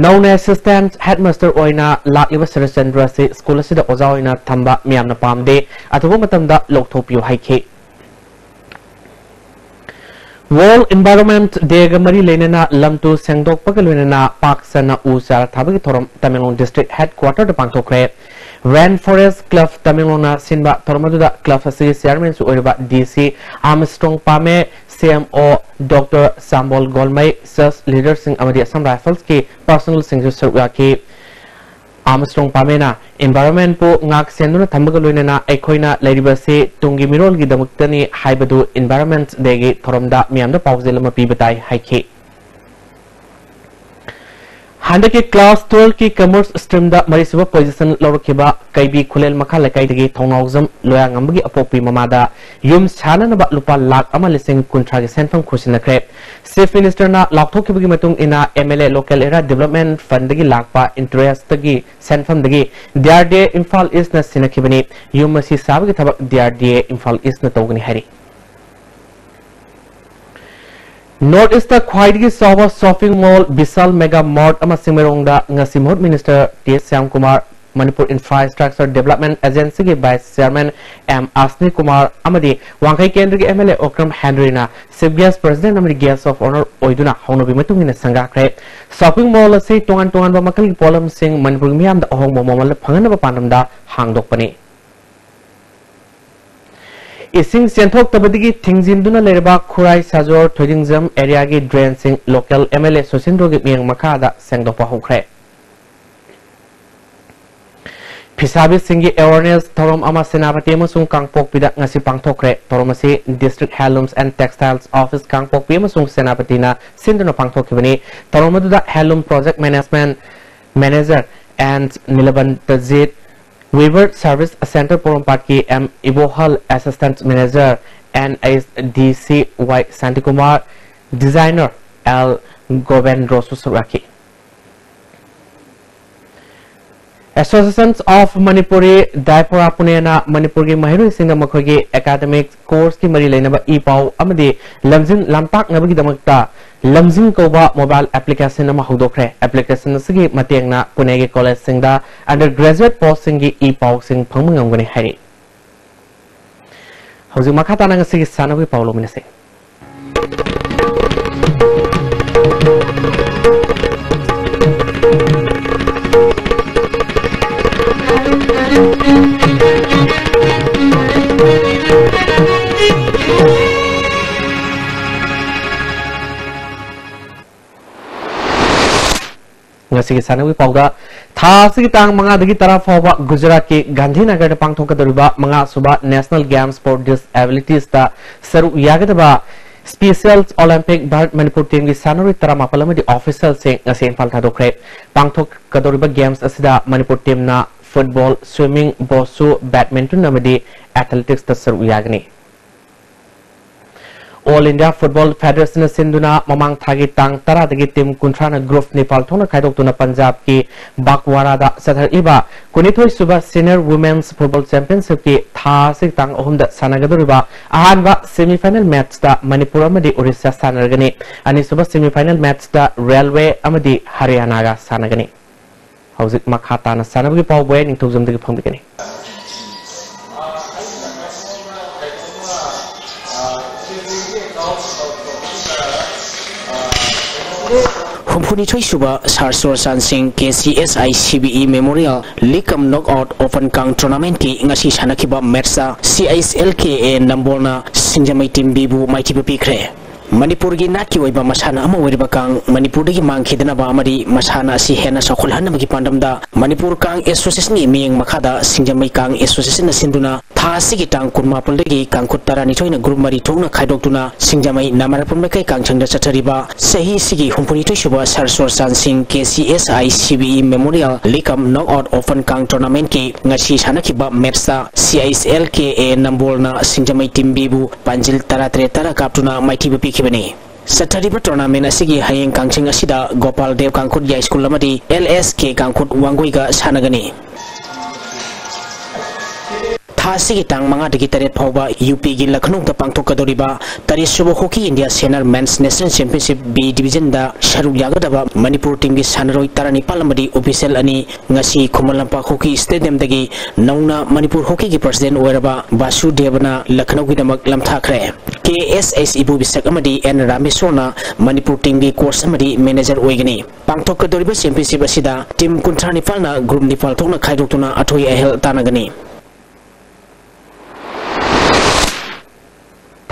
ꯅꯧꯅ assistant headmaster ꯑꯣꯏꯅ ꯂꯥꯛꯂꯤꯕ ꯁꯔꯠꯆꯟꯗ꯭ꯔ ꯑꯁꯤ ꯁ꯭ꯀꯨꯜ ꯑꯁꯤꯗ ꯑꯣꯖꯥ ꯑꯣꯏꯅ ꯊꯝꯕ ꯃꯤꯌꯥꯝꯅ ꯄꯥꯝꯗꯦ, ꯑꯊꯨꯕ ꯃꯇꯝꯗ ꯂꯧꯊꯣꯛꯄꯤꯌꯨ ꯍꯥꯏꯈꯤ꯫ World Environment Day ꯒ ꯃꯔꯤ ꯂꯩꯅꯅ ꯂꯝꯇꯨ ꯁꯦꯡꯗꯣꯛꯄꯒ ꯂꯣꯏꯅꯅ ꯄꯥꯛ ꯁꯟꯅ ꯎ ꯆꯥꯔ ꯊꯥꯕꯒꯤ ꯊꯧꯔꯝ ꯇꯃꯦꯡꯂꯣꯡ district headquarter ꯗ ꯄꯥꯡꯊꯣꯛꯈ꯭ꯔꯦ꯫ Rain Forest Club ꯇꯃꯦꯡꯂꯣꯡꯅ ꯁꯤꯟꯕ ꯊꯧꯔꯝ ꯑꯗꯨꯗ club ꯑꯁꯤꯒꯤ chairman ꯁꯨ ꯑꯣꯏꯔꯤꯕ ꯗꯤ ꯁꯤ ꯑꯥꯔꯝꯁꯇ꯭ꯔꯣꯡ ꯄꯥꯃꯦ, ꯁꯤ ꯑꯦꯝ ꯑꯣ ꯗꯣꯛꯇꯔ ꯆꯥꯝꯕꯣꯜ ꯒꯣꯜꯃꯩ, church leader ꯁꯤꯡ ꯑꯃꯗꯤ Assam Rifles ꯀꯤ personnel ꯁꯤꯡꯁꯨ ꯁꯔꯨꯛ ꯌꯥꯈꯤ꯫ ꯑꯥꯔꯝꯁꯇ꯭ꯔꯣꯡ ꯄꯥꯃꯦꯅ environment ꯄꯨ ꯉꯥꯛ ꯁꯦꯟꯗꯨꯅ ꯊꯝꯕꯒ ꯂꯣꯏꯅꯅ ꯑꯩꯈꯣꯏꯅ ꯂꯩꯔꯤꯕꯁꯤ ꯇꯨꯡꯒꯤ ꯃꯤꯔꯣꯜꯒꯤꯗꯃꯛꯇꯅꯤ ꯍꯥꯏꯕꯗꯨ Environment Day ꯒꯤ ꯊꯧꯔꯝꯗ ꯃꯤꯌꯥꯝꯗ ꯄꯥꯎꯖꯦꯜ ꯑꯃ ꯄꯤꯕ ꯇꯥꯏ ꯍꯥꯏꯈꯤ꯫ ꯍꯟꯗꯛꯀꯤ class twelve ꯀꯤ commerce stream ꯗ ꯃꯔꯤꯁꯨꯕ position ꯂꯧꯔꯛꯈꯤꯕ ꯀꯩꯕꯤ ꯈꯨꯂꯦꯜ ꯃꯈꯥ ꯂꯩꯀꯥꯏꯗꯒꯤ ꯊꯧꯅꯥꯎꯖꯝ ꯂꯣꯌꯥꯉꯝꯕꯒꯤ ꯑꯄꯣꯛꯄꯤ ꯃꯃꯥꯗ ꯌꯨꯝ ꯁꯥꯅꯅꯕ ꯂꯨꯄꯥ ꯂꯥꯈ ꯑꯃ ꯂꯤꯁꯤꯡ ꯀꯨꯟꯊ꯭ꯔꯥꯒꯤ ꯁꯦꯟꯐꯝ ꯈꯨꯠꯁꯤꯟꯅꯈ꯭ꯔꯦ꯫ Chief Minister ꯅ ꯂꯥꯎꯊꯣꯛꯈꯤꯕꯒꯤ ꯃꯇꯨꯡ ꯏꯟꯅ M L A Local Area Development Fund ꯗꯒꯤ ꯂꯥꯛꯄ interest ꯇꯒꯤ ꯁꯦꯟꯐꯝꯗꯒꯤ D R D A Imphal East ꯅ ꯁꯤꯟꯅꯈꯤꯕꯅꯤ꯫ ꯌꯨꯝ ꯑꯁꯤ ꯁꯥꯕꯒꯤ ꯊꯕꯛ D R D A Imphal East ꯅ ꯇꯧꯒꯅꯤ ꯍꯥꯏꯔꯤ꯫ North East ꯇ ꯈ꯭ꯋꯥꯏꯗꯒꯤ ꯆꯥꯎꯕ shopping mall Vishal Mega Mart ꯑꯃ ꯆꯤꯡꯃꯩꯔꯣꯡꯗ ꯉꯁꯤ ꯃꯍꯨꯠ Minister T Shyamkumar, Manipur Infrastructure Development Agency ꯒꯤ Vice Chairman M Ashni Kumar ꯑꯃꯗꯤ ꯋꯥꯡꯈꯩ ꯀꯦꯟꯗ꯭ꯔꯒꯤ M L A Okram Henry ꯅ Chief Guest, President ꯑꯃꯗꯤ Guest of Honour ꯑꯣꯏꯗꯨꯅ ꯍꯧꯅꯕꯤ ꯃꯇꯨꯡ ꯏꯟꯅ ꯁꯪꯒꯥꯈ꯭ꯔꯦ꯫ Shopping mall ꯑꯁꯤ ꯇꯣꯉꯥꯟ ꯇꯣꯉꯥꯟꯕ ꯃꯈꯜꯒꯤ ꯄꯣꯠꯂꯝꯁꯤꯡ ꯃꯅꯤꯄꯨꯔꯒꯤ ꯃꯤꯌꯥꯝꯗ ꯑꯍꯣꯡꯕ ꯃꯃꯜꯗ ꯐꯪꯍꯟꯅꯕ ꯄꯥꯟꯗꯝꯗ ꯍꯥꯡꯗꯣꯛꯄꯅꯤ꯫ ꯏꯁꯤꯡ ꯆꯦꯟꯊꯣꯛꯇꯕꯗꯒꯤ ꯊꯤꯡꯖꯤꯟꯗꯨꯅ ꯂꯩꯔꯕ ꯈꯨꯔꯥꯏ ꯁꯥꯖꯣꯔ ꯊꯣꯏꯗꯤꯡꯖꯝ ꯑꯦꯔꯤꯌꯥꯒꯤ ꯗ꯭ꯔꯦꯟꯁꯤꯡ ꯂꯣꯀꯦꯜ ꯑꯦꯝ ꯑꯦꯜ ꯑꯦ ꯁꯨꯁꯤꯟꯗ꯭ꯔꯣꯒꯤ ꯃꯤꯠꯌꯦꯡ ꯃꯈꯥꯗ ꯁꯦꯡꯗꯣꯛꯄ ꯍꯧꯈ꯭ꯔꯦ꯫ ꯐꯤꯁꯥꯕꯤꯁꯤꯡꯒꯤ ꯑꯦꯋꯥꯔꯅꯦꯁ ꯊꯧꯔꯝ ꯑꯃ ꯁꯦꯅꯥꯄꯇꯤ ꯑꯃꯁꯨꯡ ꯀꯥꯡꯄꯣꯛꯄꯤꯗ ꯉꯁꯤ ꯄꯥꯡꯊꯣꯛꯈ꯭ꯔꯦ꯫ ꯊꯧꯔꯝ ꯑꯁꯤ District Handlooms and Textiles Office ꯀꯥꯡꯄꯣꯛꯄꯤ ꯑꯃꯁꯨꯡ ꯁꯦꯅꯥꯄꯇꯤꯅ ꯁꯤꯟꯗꯨꯅ ꯄꯥꯡꯊꯣꯛꯈꯤꯕꯅꯤ꯫ ꯊꯧꯔꯝ ꯑꯗꯨꯗ Handloom Project Management Manager N Nilabantajit, Weaver Service Centre ꯄꯣꯔꯣꯝꯄꯥꯠꯀꯤ M Ibohal, Assistant Manager N H D C Y Shantikumar, Designer L ꯒꯣꯕꯦꯟꯗ꯭ꯔꯣꯁꯨ ꯁꯔꯨꯛ ꯌꯥꯈꯤ꯫ Association of Manipuri Diaspora Punena ꯃꯅꯤꯄꯨꯔꯒꯤ ꯃꯍꯩꯔꯣꯏꯁꯤꯡꯅ ꯃꯈꯣꯏꯒꯤ academic course ꯀꯤ ꯃꯔꯤ ꯂꯩꯅꯕ ꯏ ꯄꯥꯎ ꯑꯃꯗꯤ ꯂꯝꯖꯤꯡ ꯂꯝꯇꯥꯛꯅꯕꯒꯤꯗꯃꯛꯇ ꯂꯝꯖꯤꯡ ꯀꯧꯕ mobile application ꯑꯃ ꯍꯧꯗꯣꯛꯈ꯭ꯔꯦ꯫ Application ꯑꯁꯤꯒꯤ ꯃꯇꯦꯡꯅ ꯄꯨꯅꯦꯒꯤ ꯀꯣꯂꯦꯖꯁꯤꯡꯗ undergraduate post ꯁꯤꯡꯒꯤ ꯏ ꯄꯥꯎꯁꯤꯡ ꯐꯪꯕ ꯉꯝꯒꯅꯤ ꯍꯥꯏꯔꯤ꯫ ꯍꯧꯖꯤꯛ ꯃꯈꯥ ꯇꯥꯅ ꯉꯁꯤꯒꯤ ꯁꯥꯟꯅꯕꯒꯤ ꯄꯥꯎ ꯂꯧꯃꯤꯟꯅꯁꯤ꯫ ꯉꯁꯤꯒꯤ ꯁꯥꯟꯅꯕꯒꯤ ꯄꯥꯎꯗ, ꯊꯥ ꯑꯁꯤꯒꯤ ꯇꯥꯡ ꯃꯉꯥꯗꯒꯤ ꯇꯔꯥ ꯐꯥꯎꯕ ꯒꯨꯖꯔꯥꯠꯀꯤ ꯒꯥꯟꯙꯤꯅꯒꯔꯗ ꯄꯥꯡꯊꯣꯛꯀꯗꯧꯔꯤꯕ ꯃꯉꯥꯁꯨꯕ National Games for Disabilities ꯇ ꯁꯔꯨꯛ ꯌꯥꯒꯗꯕ Special Olympic Bharat Manipur team ꯒꯤ ꯁꯥꯟꯅꯔꯣꯏ ꯇꯔꯥꯃꯥꯄꯜ ꯑꯃꯗꯤ official ꯁꯤꯡ ꯉꯁꯤ ꯏꯝꯐꯥꯜ ꯊꯥꯗꯣꯛꯈ꯭ꯔꯦ꯫ ꯄꯥꯡꯊꯣꯛꯀꯗꯧꯔꯤꯕ games ꯑꯁꯤꯗ ꯃꯅꯤꯄꯨꯔ team ꯅ football, swimming, ꯕꯣꯁꯨ, badminton ꯑꯃꯗꯤ athletics ꯇ ꯁꯔꯨꯛ ꯌꯥꯒꯅꯤ꯫ All India Football Federation ꯅ ꯁꯤꯟꯗꯨꯅ ꯃꯃꯥꯡ ꯊꯥꯒꯤ ꯇꯥꯡ ꯇꯔꯥꯗꯒꯤ team ꯀꯨꯟꯊ꯭ꯔꯥꯅ group ꯅꯤꯄꯥꯜ ꯊꯣꯛꯅ ꯈꯥꯏꯗꯣꯛꯇꯨꯅ ꯄꯟꯖꯥꯕꯀꯤ ꯕꯥꯒꯋꯥꯔꯥꯗ ꯆꯠꯊꯔꯛꯂꯤꯕ ꯀꯨꯟꯅꯤꯊꯣꯏ ꯁꯨꯕ Senior Women's Football Championship ꯀꯤ ꯊꯥ ꯑꯁꯤꯒꯤ ꯇꯥꯡ ꯑꯍꯨꯝꯗ ꯁꯥꯟꯅꯒꯗꯧꯔꯤꯕ ꯑꯍꯥꯟꯕ semi final match ꯇ ꯃꯅꯤꯄꯨꯔ ꯑꯃꯗꯤ ꯑꯣꯔꯤꯁꯥ ꯁꯥꯟꯅꯔꯒꯅꯤ꯫ ꯑꯅꯤꯁꯨꯕ semi final match ꯇ Railway ꯑꯃꯗꯤ ꯍꯔꯤꯌꯥꯅꯥꯒ ꯁꯥꯟꯅꯒꯅꯤ꯫ ꯍꯧꯖꯤꯛ ꯃꯈꯥ ꯇꯥꯅ ꯁꯥꯟꯅꯕꯒꯤ ꯄꯥꯎ ꯕꯣꯌꯥ ꯅꯤꯡꯊꯧꯖꯝꯗꯒꯤ ꯐꯪꯕꯤꯒꯅꯤ꯫ ꯍꯨꯝꯐꯨꯅꯤꯊꯣꯏ ꯁꯨꯕ ꯁꯥꯔ ꯆꯨꯔꯆꯥꯟ ꯁꯤꯡ K C S I C B E memorial ꯂꯤꯛ ꯀꯝ ꯅꯣꯛ ꯑꯥꯎꯠ ꯑꯣꯄꯟ ꯀꯥꯡ ꯇꯣꯔꯅꯥꯃꯦꯟꯠꯀꯤ ꯉꯁꯤ ꯁꯥꯟꯅꯈꯤꯕ ꯃꯦꯠꯆꯇ ꯁꯤ H L K A ꯅꯝꯕꯣꯜꯅ Singjamei team ꯕꯤꯕꯨ ꯃꯥꯏꯊꯤꯕ ꯄꯤꯈ꯭ꯔꯦ꯫ ꯃꯅꯤꯄꯨꯔꯒꯤ ꯅꯥꯠꯀꯤ ꯑꯣꯏꯕ ꯃꯁꯥꯟꯅ ꯑꯃ ꯑꯣꯏꯔꯤꯕ ꯀꯥꯡ ꯃꯅꯤꯄꯨꯔꯗꯒꯤ ꯃꯥꯡꯈꯤꯗꯅꯕ ꯑꯃꯗꯤ ꯃꯁꯥꯟꯅ ꯑꯁꯤ ꯍꯦꯟꯅ ꯆꯥꯎꯈꯠꯍꯟꯅꯕꯒꯤ ꯄꯥꯟꯗꯝꯗ ꯃꯅꯤꯄꯨꯔ ꯀꯥꯡ ꯑꯦꯁꯣꯁꯤꯌꯦꯁꯟꯒꯤ ꯃꯤꯠꯌꯦꯡ ꯃꯈꯥꯗ ꯁꯤꯡꯖꯃꯩ ꯀꯥꯡ ꯑꯦꯁꯣꯁꯤꯌꯦꯁꯟꯅ ꯁꯤꯟꯗꯨꯅ ꯊꯥ ꯑꯁꯤꯒꯤ ꯇꯥꯡ ꯀꯨꯟꯃꯥꯄꯜꯗꯒꯤ ꯀꯥꯡꯈꯨꯠ ꯇꯔꯥꯅꯤꯊꯣꯏꯅ ꯒ꯭ꯔꯨꯞ ꯃꯔꯤ ꯊꯣꯛꯅ ꯈꯥꯏꯗꯣꯛꯇꯨꯅ ꯁꯤꯡꯖꯃꯩ ꯅꯥꯃꯔꯄꯨꯔ ꯃꯥꯏꯀꯩ ꯀꯥꯡꯁꯪꯗ ꯆꯠꯊꯔꯤꯕ ꯆꯍꯤ ꯑꯁꯤꯒꯤ ꯍꯨꯝꯐꯨꯅꯤꯊꯣꯏ ꯁꯨꯕ ꯁꯥꯔ ꯆꯨꯔꯆꯥꯟ ꯁꯤꯡ K C S I C B E memorial ꯂꯤꯛ ꯀꯝ ꯅꯣꯛ ꯑꯥꯎꯠ ꯑꯣꯄꯟ ꯀꯥꯡ ꯇꯣꯔꯅꯥꯃꯦꯟꯠꯀꯤ ꯉꯁꯤ ꯁꯥꯟꯅꯈꯤꯕ ꯃꯦꯠꯆꯇ ꯁꯤ H L K A ꯅꯝꯕꯣꯜꯅ Singjamei team ꯕꯤꯕꯨ ꯄꯥꯟꯖꯤꯜ ꯇꯔꯥꯇꯔꯦꯠ ꯇꯔꯥ ꯀꯥꯞꯇꯨꯅ ꯃꯥꯏꯊꯤꯕ ꯄꯤꯈꯤꯕꯅꯤ꯫ ꯆꯠꯊꯔꯤꯕ ꯇꯣꯔꯅꯥꯃꯦꯟ ꯑꯁꯤꯒꯤ ꯍꯌꯦꯡ ꯀꯥꯡꯆꯤꯡ ꯑꯁꯤꯗ ꯒꯣꯄꯥꯜ ꯗꯦꯕ ꯀꯥꯡꯈꯨꯠ ꯌꯥꯏꯁ꯭ꯀꯨꯜ ꯑꯃꯗꯤ ꯑꯦꯜ ꯑꯦꯁ ꯀꯦ ꯀꯥꯡꯈꯨꯠ ꯋꯥꯡꯒꯣꯏꯒ ꯁꯥꯟꯅꯒꯅꯤ꯫ ꯊꯥ ꯑꯁꯤꯒꯤ ꯇꯥꯡ ꯃꯉꯥꯗꯒꯤ ꯇꯔꯦꯠ ꯐꯥꯎꯕ ꯌꯨ ꯄꯤꯒꯤ ꯂꯈꯅꯧꯗ ꯄꯥꯡꯊꯣꯛꯀꯗꯧꯔꯤꯕ ꯇꯔꯦꯠ ꯁꯨꯕ hockey India senior men's national championship B ꯗꯤꯕꯤꯖꯟꯗ ꯁꯔꯨꯛ ꯌꯥꯒꯗꯕ ꯃꯅꯤꯄꯨꯔ ꯇꯤꯝꯒꯤ ꯁꯥꯟꯅꯔꯣꯏ ꯇꯔꯥꯅꯤꯄꯥꯜ ꯑꯃꯗꯤ ꯑꯣꯐꯤꯁꯤꯌꯦꯜ ꯑꯅꯤ ꯉꯁꯤ ꯈꯨꯃꯟ ꯂꯝꯄꯥꯛ ꯍꯣꯀꯤ ꯁ꯭ꯇꯦꯗꯤꯌꯝꯗꯒꯤ ꯅꯧꯅ ꯃꯅꯤꯄꯨꯔ ꯍꯣꯀꯤꯒꯤ ꯄ꯭ꯔꯁꯤꯗꯦꯟꯠ ꯑꯣꯏꯔꯕ ꯕꯥꯁꯨꯗꯦꯕꯅ ꯂꯈꯅꯧꯒꯤꯗꯃꯛ ꯂꯝꯊꯥꯈ꯭ꯔꯦ꯫ ꯀꯦ ꯑꯦꯁ ꯑꯩꯆ ꯏꯕꯣꯕꯤꯁꯛ ꯑꯃꯗꯤ ꯑꯦꯟ ꯔꯥꯃꯦꯁꯣꯔꯅ ꯃꯅꯤꯄꯨꯔ ꯇꯤꯝꯒꯤ ꯀꯣꯆ ꯑꯃꯗꯤ ꯃꯦꯅꯦꯖꯔ ꯑꯣꯏꯒꯅꯤ꯫ ꯄꯥꯡꯊꯣꯛꯀꯗꯧꯔꯤꯕ ꯆꯦꯝꯄꯤꯌꯟꯁꯤꯞ ꯑꯁꯤꯗ ꯇꯤꯝ ꯀꯨꯟꯊ꯭ꯔꯥ ꯅꯤꯄꯥꯜꯅ ꯒ꯭ꯔꯨꯞ ꯅꯤꯄꯥꯜ ꯊꯣꯛꯅ ꯈꯥꯏꯗꯣꯛꯇꯨꯅ ꯑꯊꯣꯏ ꯑꯍꯦꯜ ꯇꯥꯟꯅꯒꯅꯤ꯫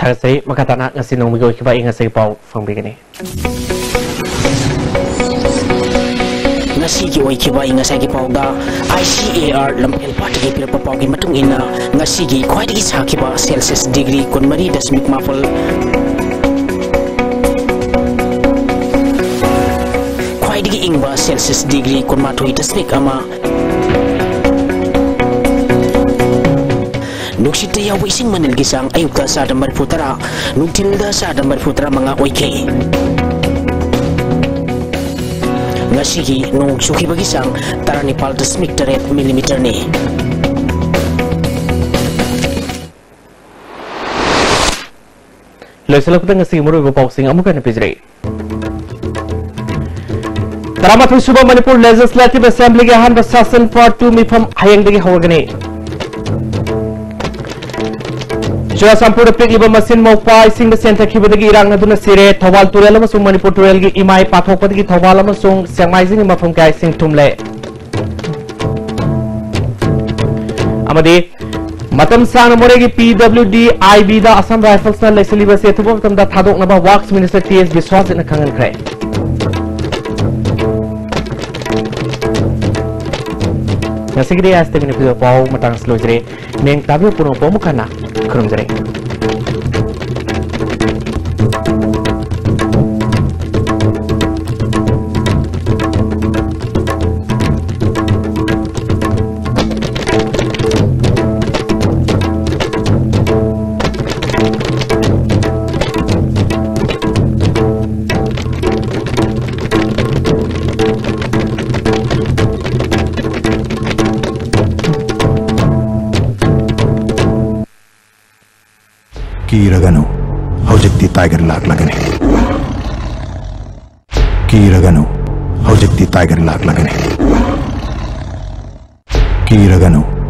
ꯊꯥꯒꯠꯆꯩ꯫ ꯃꯈꯥ ꯇꯥꯅ ꯉꯁꯤ ꯅꯣꯡꯃꯒꯤ ꯑꯣꯏꯈꯤꯕ ꯑꯏꯪ ꯑꯁꯥꯒꯤ ꯄꯥꯎ ꯐꯪꯕꯤꯒꯅꯤ꯫ ꯉꯁꯤꯒꯤ ꯑꯣꯏꯈꯤꯕ ꯑꯏꯪ ꯑꯁꯥꯒꯤ ꯄꯥꯎꯗ ꯑꯥꯏ ꯁꯤ ꯑꯦ ꯑꯥꯔ ꯂꯝꯐꯦꯜ ꯄꯥꯠꯇꯒꯤ ꯄꯤꯔꯛꯄ ꯄꯥꯎꯒꯤ ꯃꯇꯨꯡ ꯏꯟꯅ, ꯉꯁꯤꯒꯤ ꯈ꯭ꯋꯥꯏꯗꯒꯤ ꯁꯥꯈꯤꯕ ꯁꯦꯜꯁꯤꯌꯁ ꯗꯤꯒ꯭ꯔꯤ ꯀꯨꯟꯃꯔꯤ ꯗꯁꯃꯤꯛ ꯃꯥꯄꯜ, ꯈ꯭ꯋꯥꯏꯗꯒꯤ ꯏꯪꯕ ꯁꯦꯜꯁꯤꯌꯁ ꯗꯤꯒ꯭ꯔꯤ ꯀꯨꯟꯃꯥꯊꯣꯏ ꯗꯁꯃꯤꯛ ꯑꯃ, ꯅꯨꯡꯁꯤꯠꯇ ꯌꯥꯎꯕ ꯏꯁꯤꯡ ꯃꯅꯤꯜꯒꯤ ꯆꯥꯡ ꯑꯌꯨꯛꯇ ꯆꯥꯗ ꯃꯔꯤꯐꯨ ꯇꯔꯥ, ꯅꯨꯡꯊꯤꯜꯗ ꯆꯥꯗ ꯃꯔꯤꯐꯨ ꯇꯔꯥ ꯃꯉꯥ ꯑꯣꯏꯈꯤ꯫ ꯉꯁꯤꯒꯤ ꯅꯣꯡ ꯆꯨꯈꯤꯕꯒꯤ ꯆꯥꯡ ꯇꯔꯥꯅꯤꯄꯥꯜ ꯗꯁꯃꯤꯛ ꯇꯔꯦꯠ ꯃꯤꯂꯤꯃꯤꯇꯔꯅꯤ꯫ ꯂꯣꯏꯁꯤꯜꯂꯛꯄꯗ ꯉꯁꯤꯒꯤ ꯃꯔꯨꯑꯣꯏꯕ ꯄꯥꯎꯁꯤꯡ ꯑꯃꯨꯛ ꯍꯟꯅ ꯄꯤꯖꯔꯛꯏ꯫ ꯇꯔꯥꯃꯥꯊꯣꯏ ꯁꯨꯕ ꯃꯅꯤꯄꯨꯔ ꯂꯦꯖꯤꯁꯂꯦꯇꯤꯚ ꯑꯦꯁꯦꯝꯕ꯭ꯂꯤꯒꯤ ꯑꯍꯥꯟꯕ ꯁꯦꯁꯟ ꯄꯥꯔꯠ ꯇꯨ ꯃꯤꯐꯝ ꯍꯌꯦꯡꯗꯒꯤ ꯍꯧꯔꯒꯅꯤ꯫ ꯆꯨꯔꯆꯥꯟꯄꯨꯔꯗ ꯄꯤꯛꯂꯤꯕ ꯃꯁꯤꯟ ꯃꯧꯄ꯭ꯋꯥ ꯏꯁꯤꯡꯗ ꯆꯦꯟꯊꯈꯤꯕꯗꯒꯤ ꯏꯔꯥꯛꯅꯗꯨꯅ ꯁꯤꯔꯦ꯫ ꯊꯧꯕꯥꯜ ꯇꯨꯔꯦꯜ ꯑꯃꯁꯨꯡ ꯃꯅꯤꯄꯨꯔ ꯇꯨꯔꯦꯜꯒꯤ ꯏꯃꯥꯏ ꯄꯥꯊꯣꯛꯄꯗꯒꯤ ꯊꯧꯕꯥꯜ ꯑꯃꯁꯨꯡ ꯁꯦꯛꯃꯥꯏ ꯖꯤꯡꯒꯤ ꯃꯐꯝ ꯀꯌꯥ ꯏꯁꯤꯡ ꯊꯨꯝꯂꯦ꯫ ꯑꯃꯗꯤ ꯃꯇꯝ ꯁꯥꯡꯅ ꯃꯣꯔꯦꯒꯤ ꯄꯤ ꯗꯕ꯭ꯂꯤꯎ ꯗꯤ ꯑꯥꯏ ꯕꯤꯗ ꯑꯁꯥꯝ ꯔꯥꯏꯐꯜꯁꯅ ꯂꯩꯁꯤꯜꯂꯤꯕ ꯑꯁꯤ ꯑꯊꯨꯕ ꯃꯇꯝꯗ ꯊꯥꯗꯣꯛꯅꯕ ꯋꯥꯔꯛꯁ ꯃꯤꯅꯤꯁꯇꯔ ꯇꯤ ꯑꯦꯁ ꯕꯤꯁ꯭ꯋꯥꯁꯖꯤꯠꯅ ꯈꯪꯍꯟꯈ꯭ꯔꯦ꯫ ꯉꯁꯤꯒꯤꯗꯤ ꯑꯦꯁ ꯇꯤ ꯚꯤ ꯅ꯭ꯌꯨꯁꯀꯤ ꯄꯥꯎ ꯃꯇꯥꯡ ꯑꯁꯤ ꯂꯣꯏꯖꯔꯦ꯫ ꯃꯤꯡ ꯇꯥꯕꯤꯌꯨ ꯄꯨꯝꯅꯃꯛꯄꯨ ꯑꯃꯨꯛ ꯍꯟꯅ ꯈꯨꯔꯨꯝꯖꯔꯤ꯫ ꯀꯤꯔꯒꯅꯨ, ꯍꯧꯖꯤꯛꯇꯤ ꯇꯥꯏꯒꯔ ꯂꯥꯛꯂꯒꯅꯤ꯫ ꯀꯤꯔꯒꯅꯨ, ꯍꯧꯖꯤꯛꯇꯤ ꯇꯥꯏꯒꯔ ꯂꯥꯛꯂꯒꯅꯤ꯫ ꯀꯤꯔꯒꯅꯨ,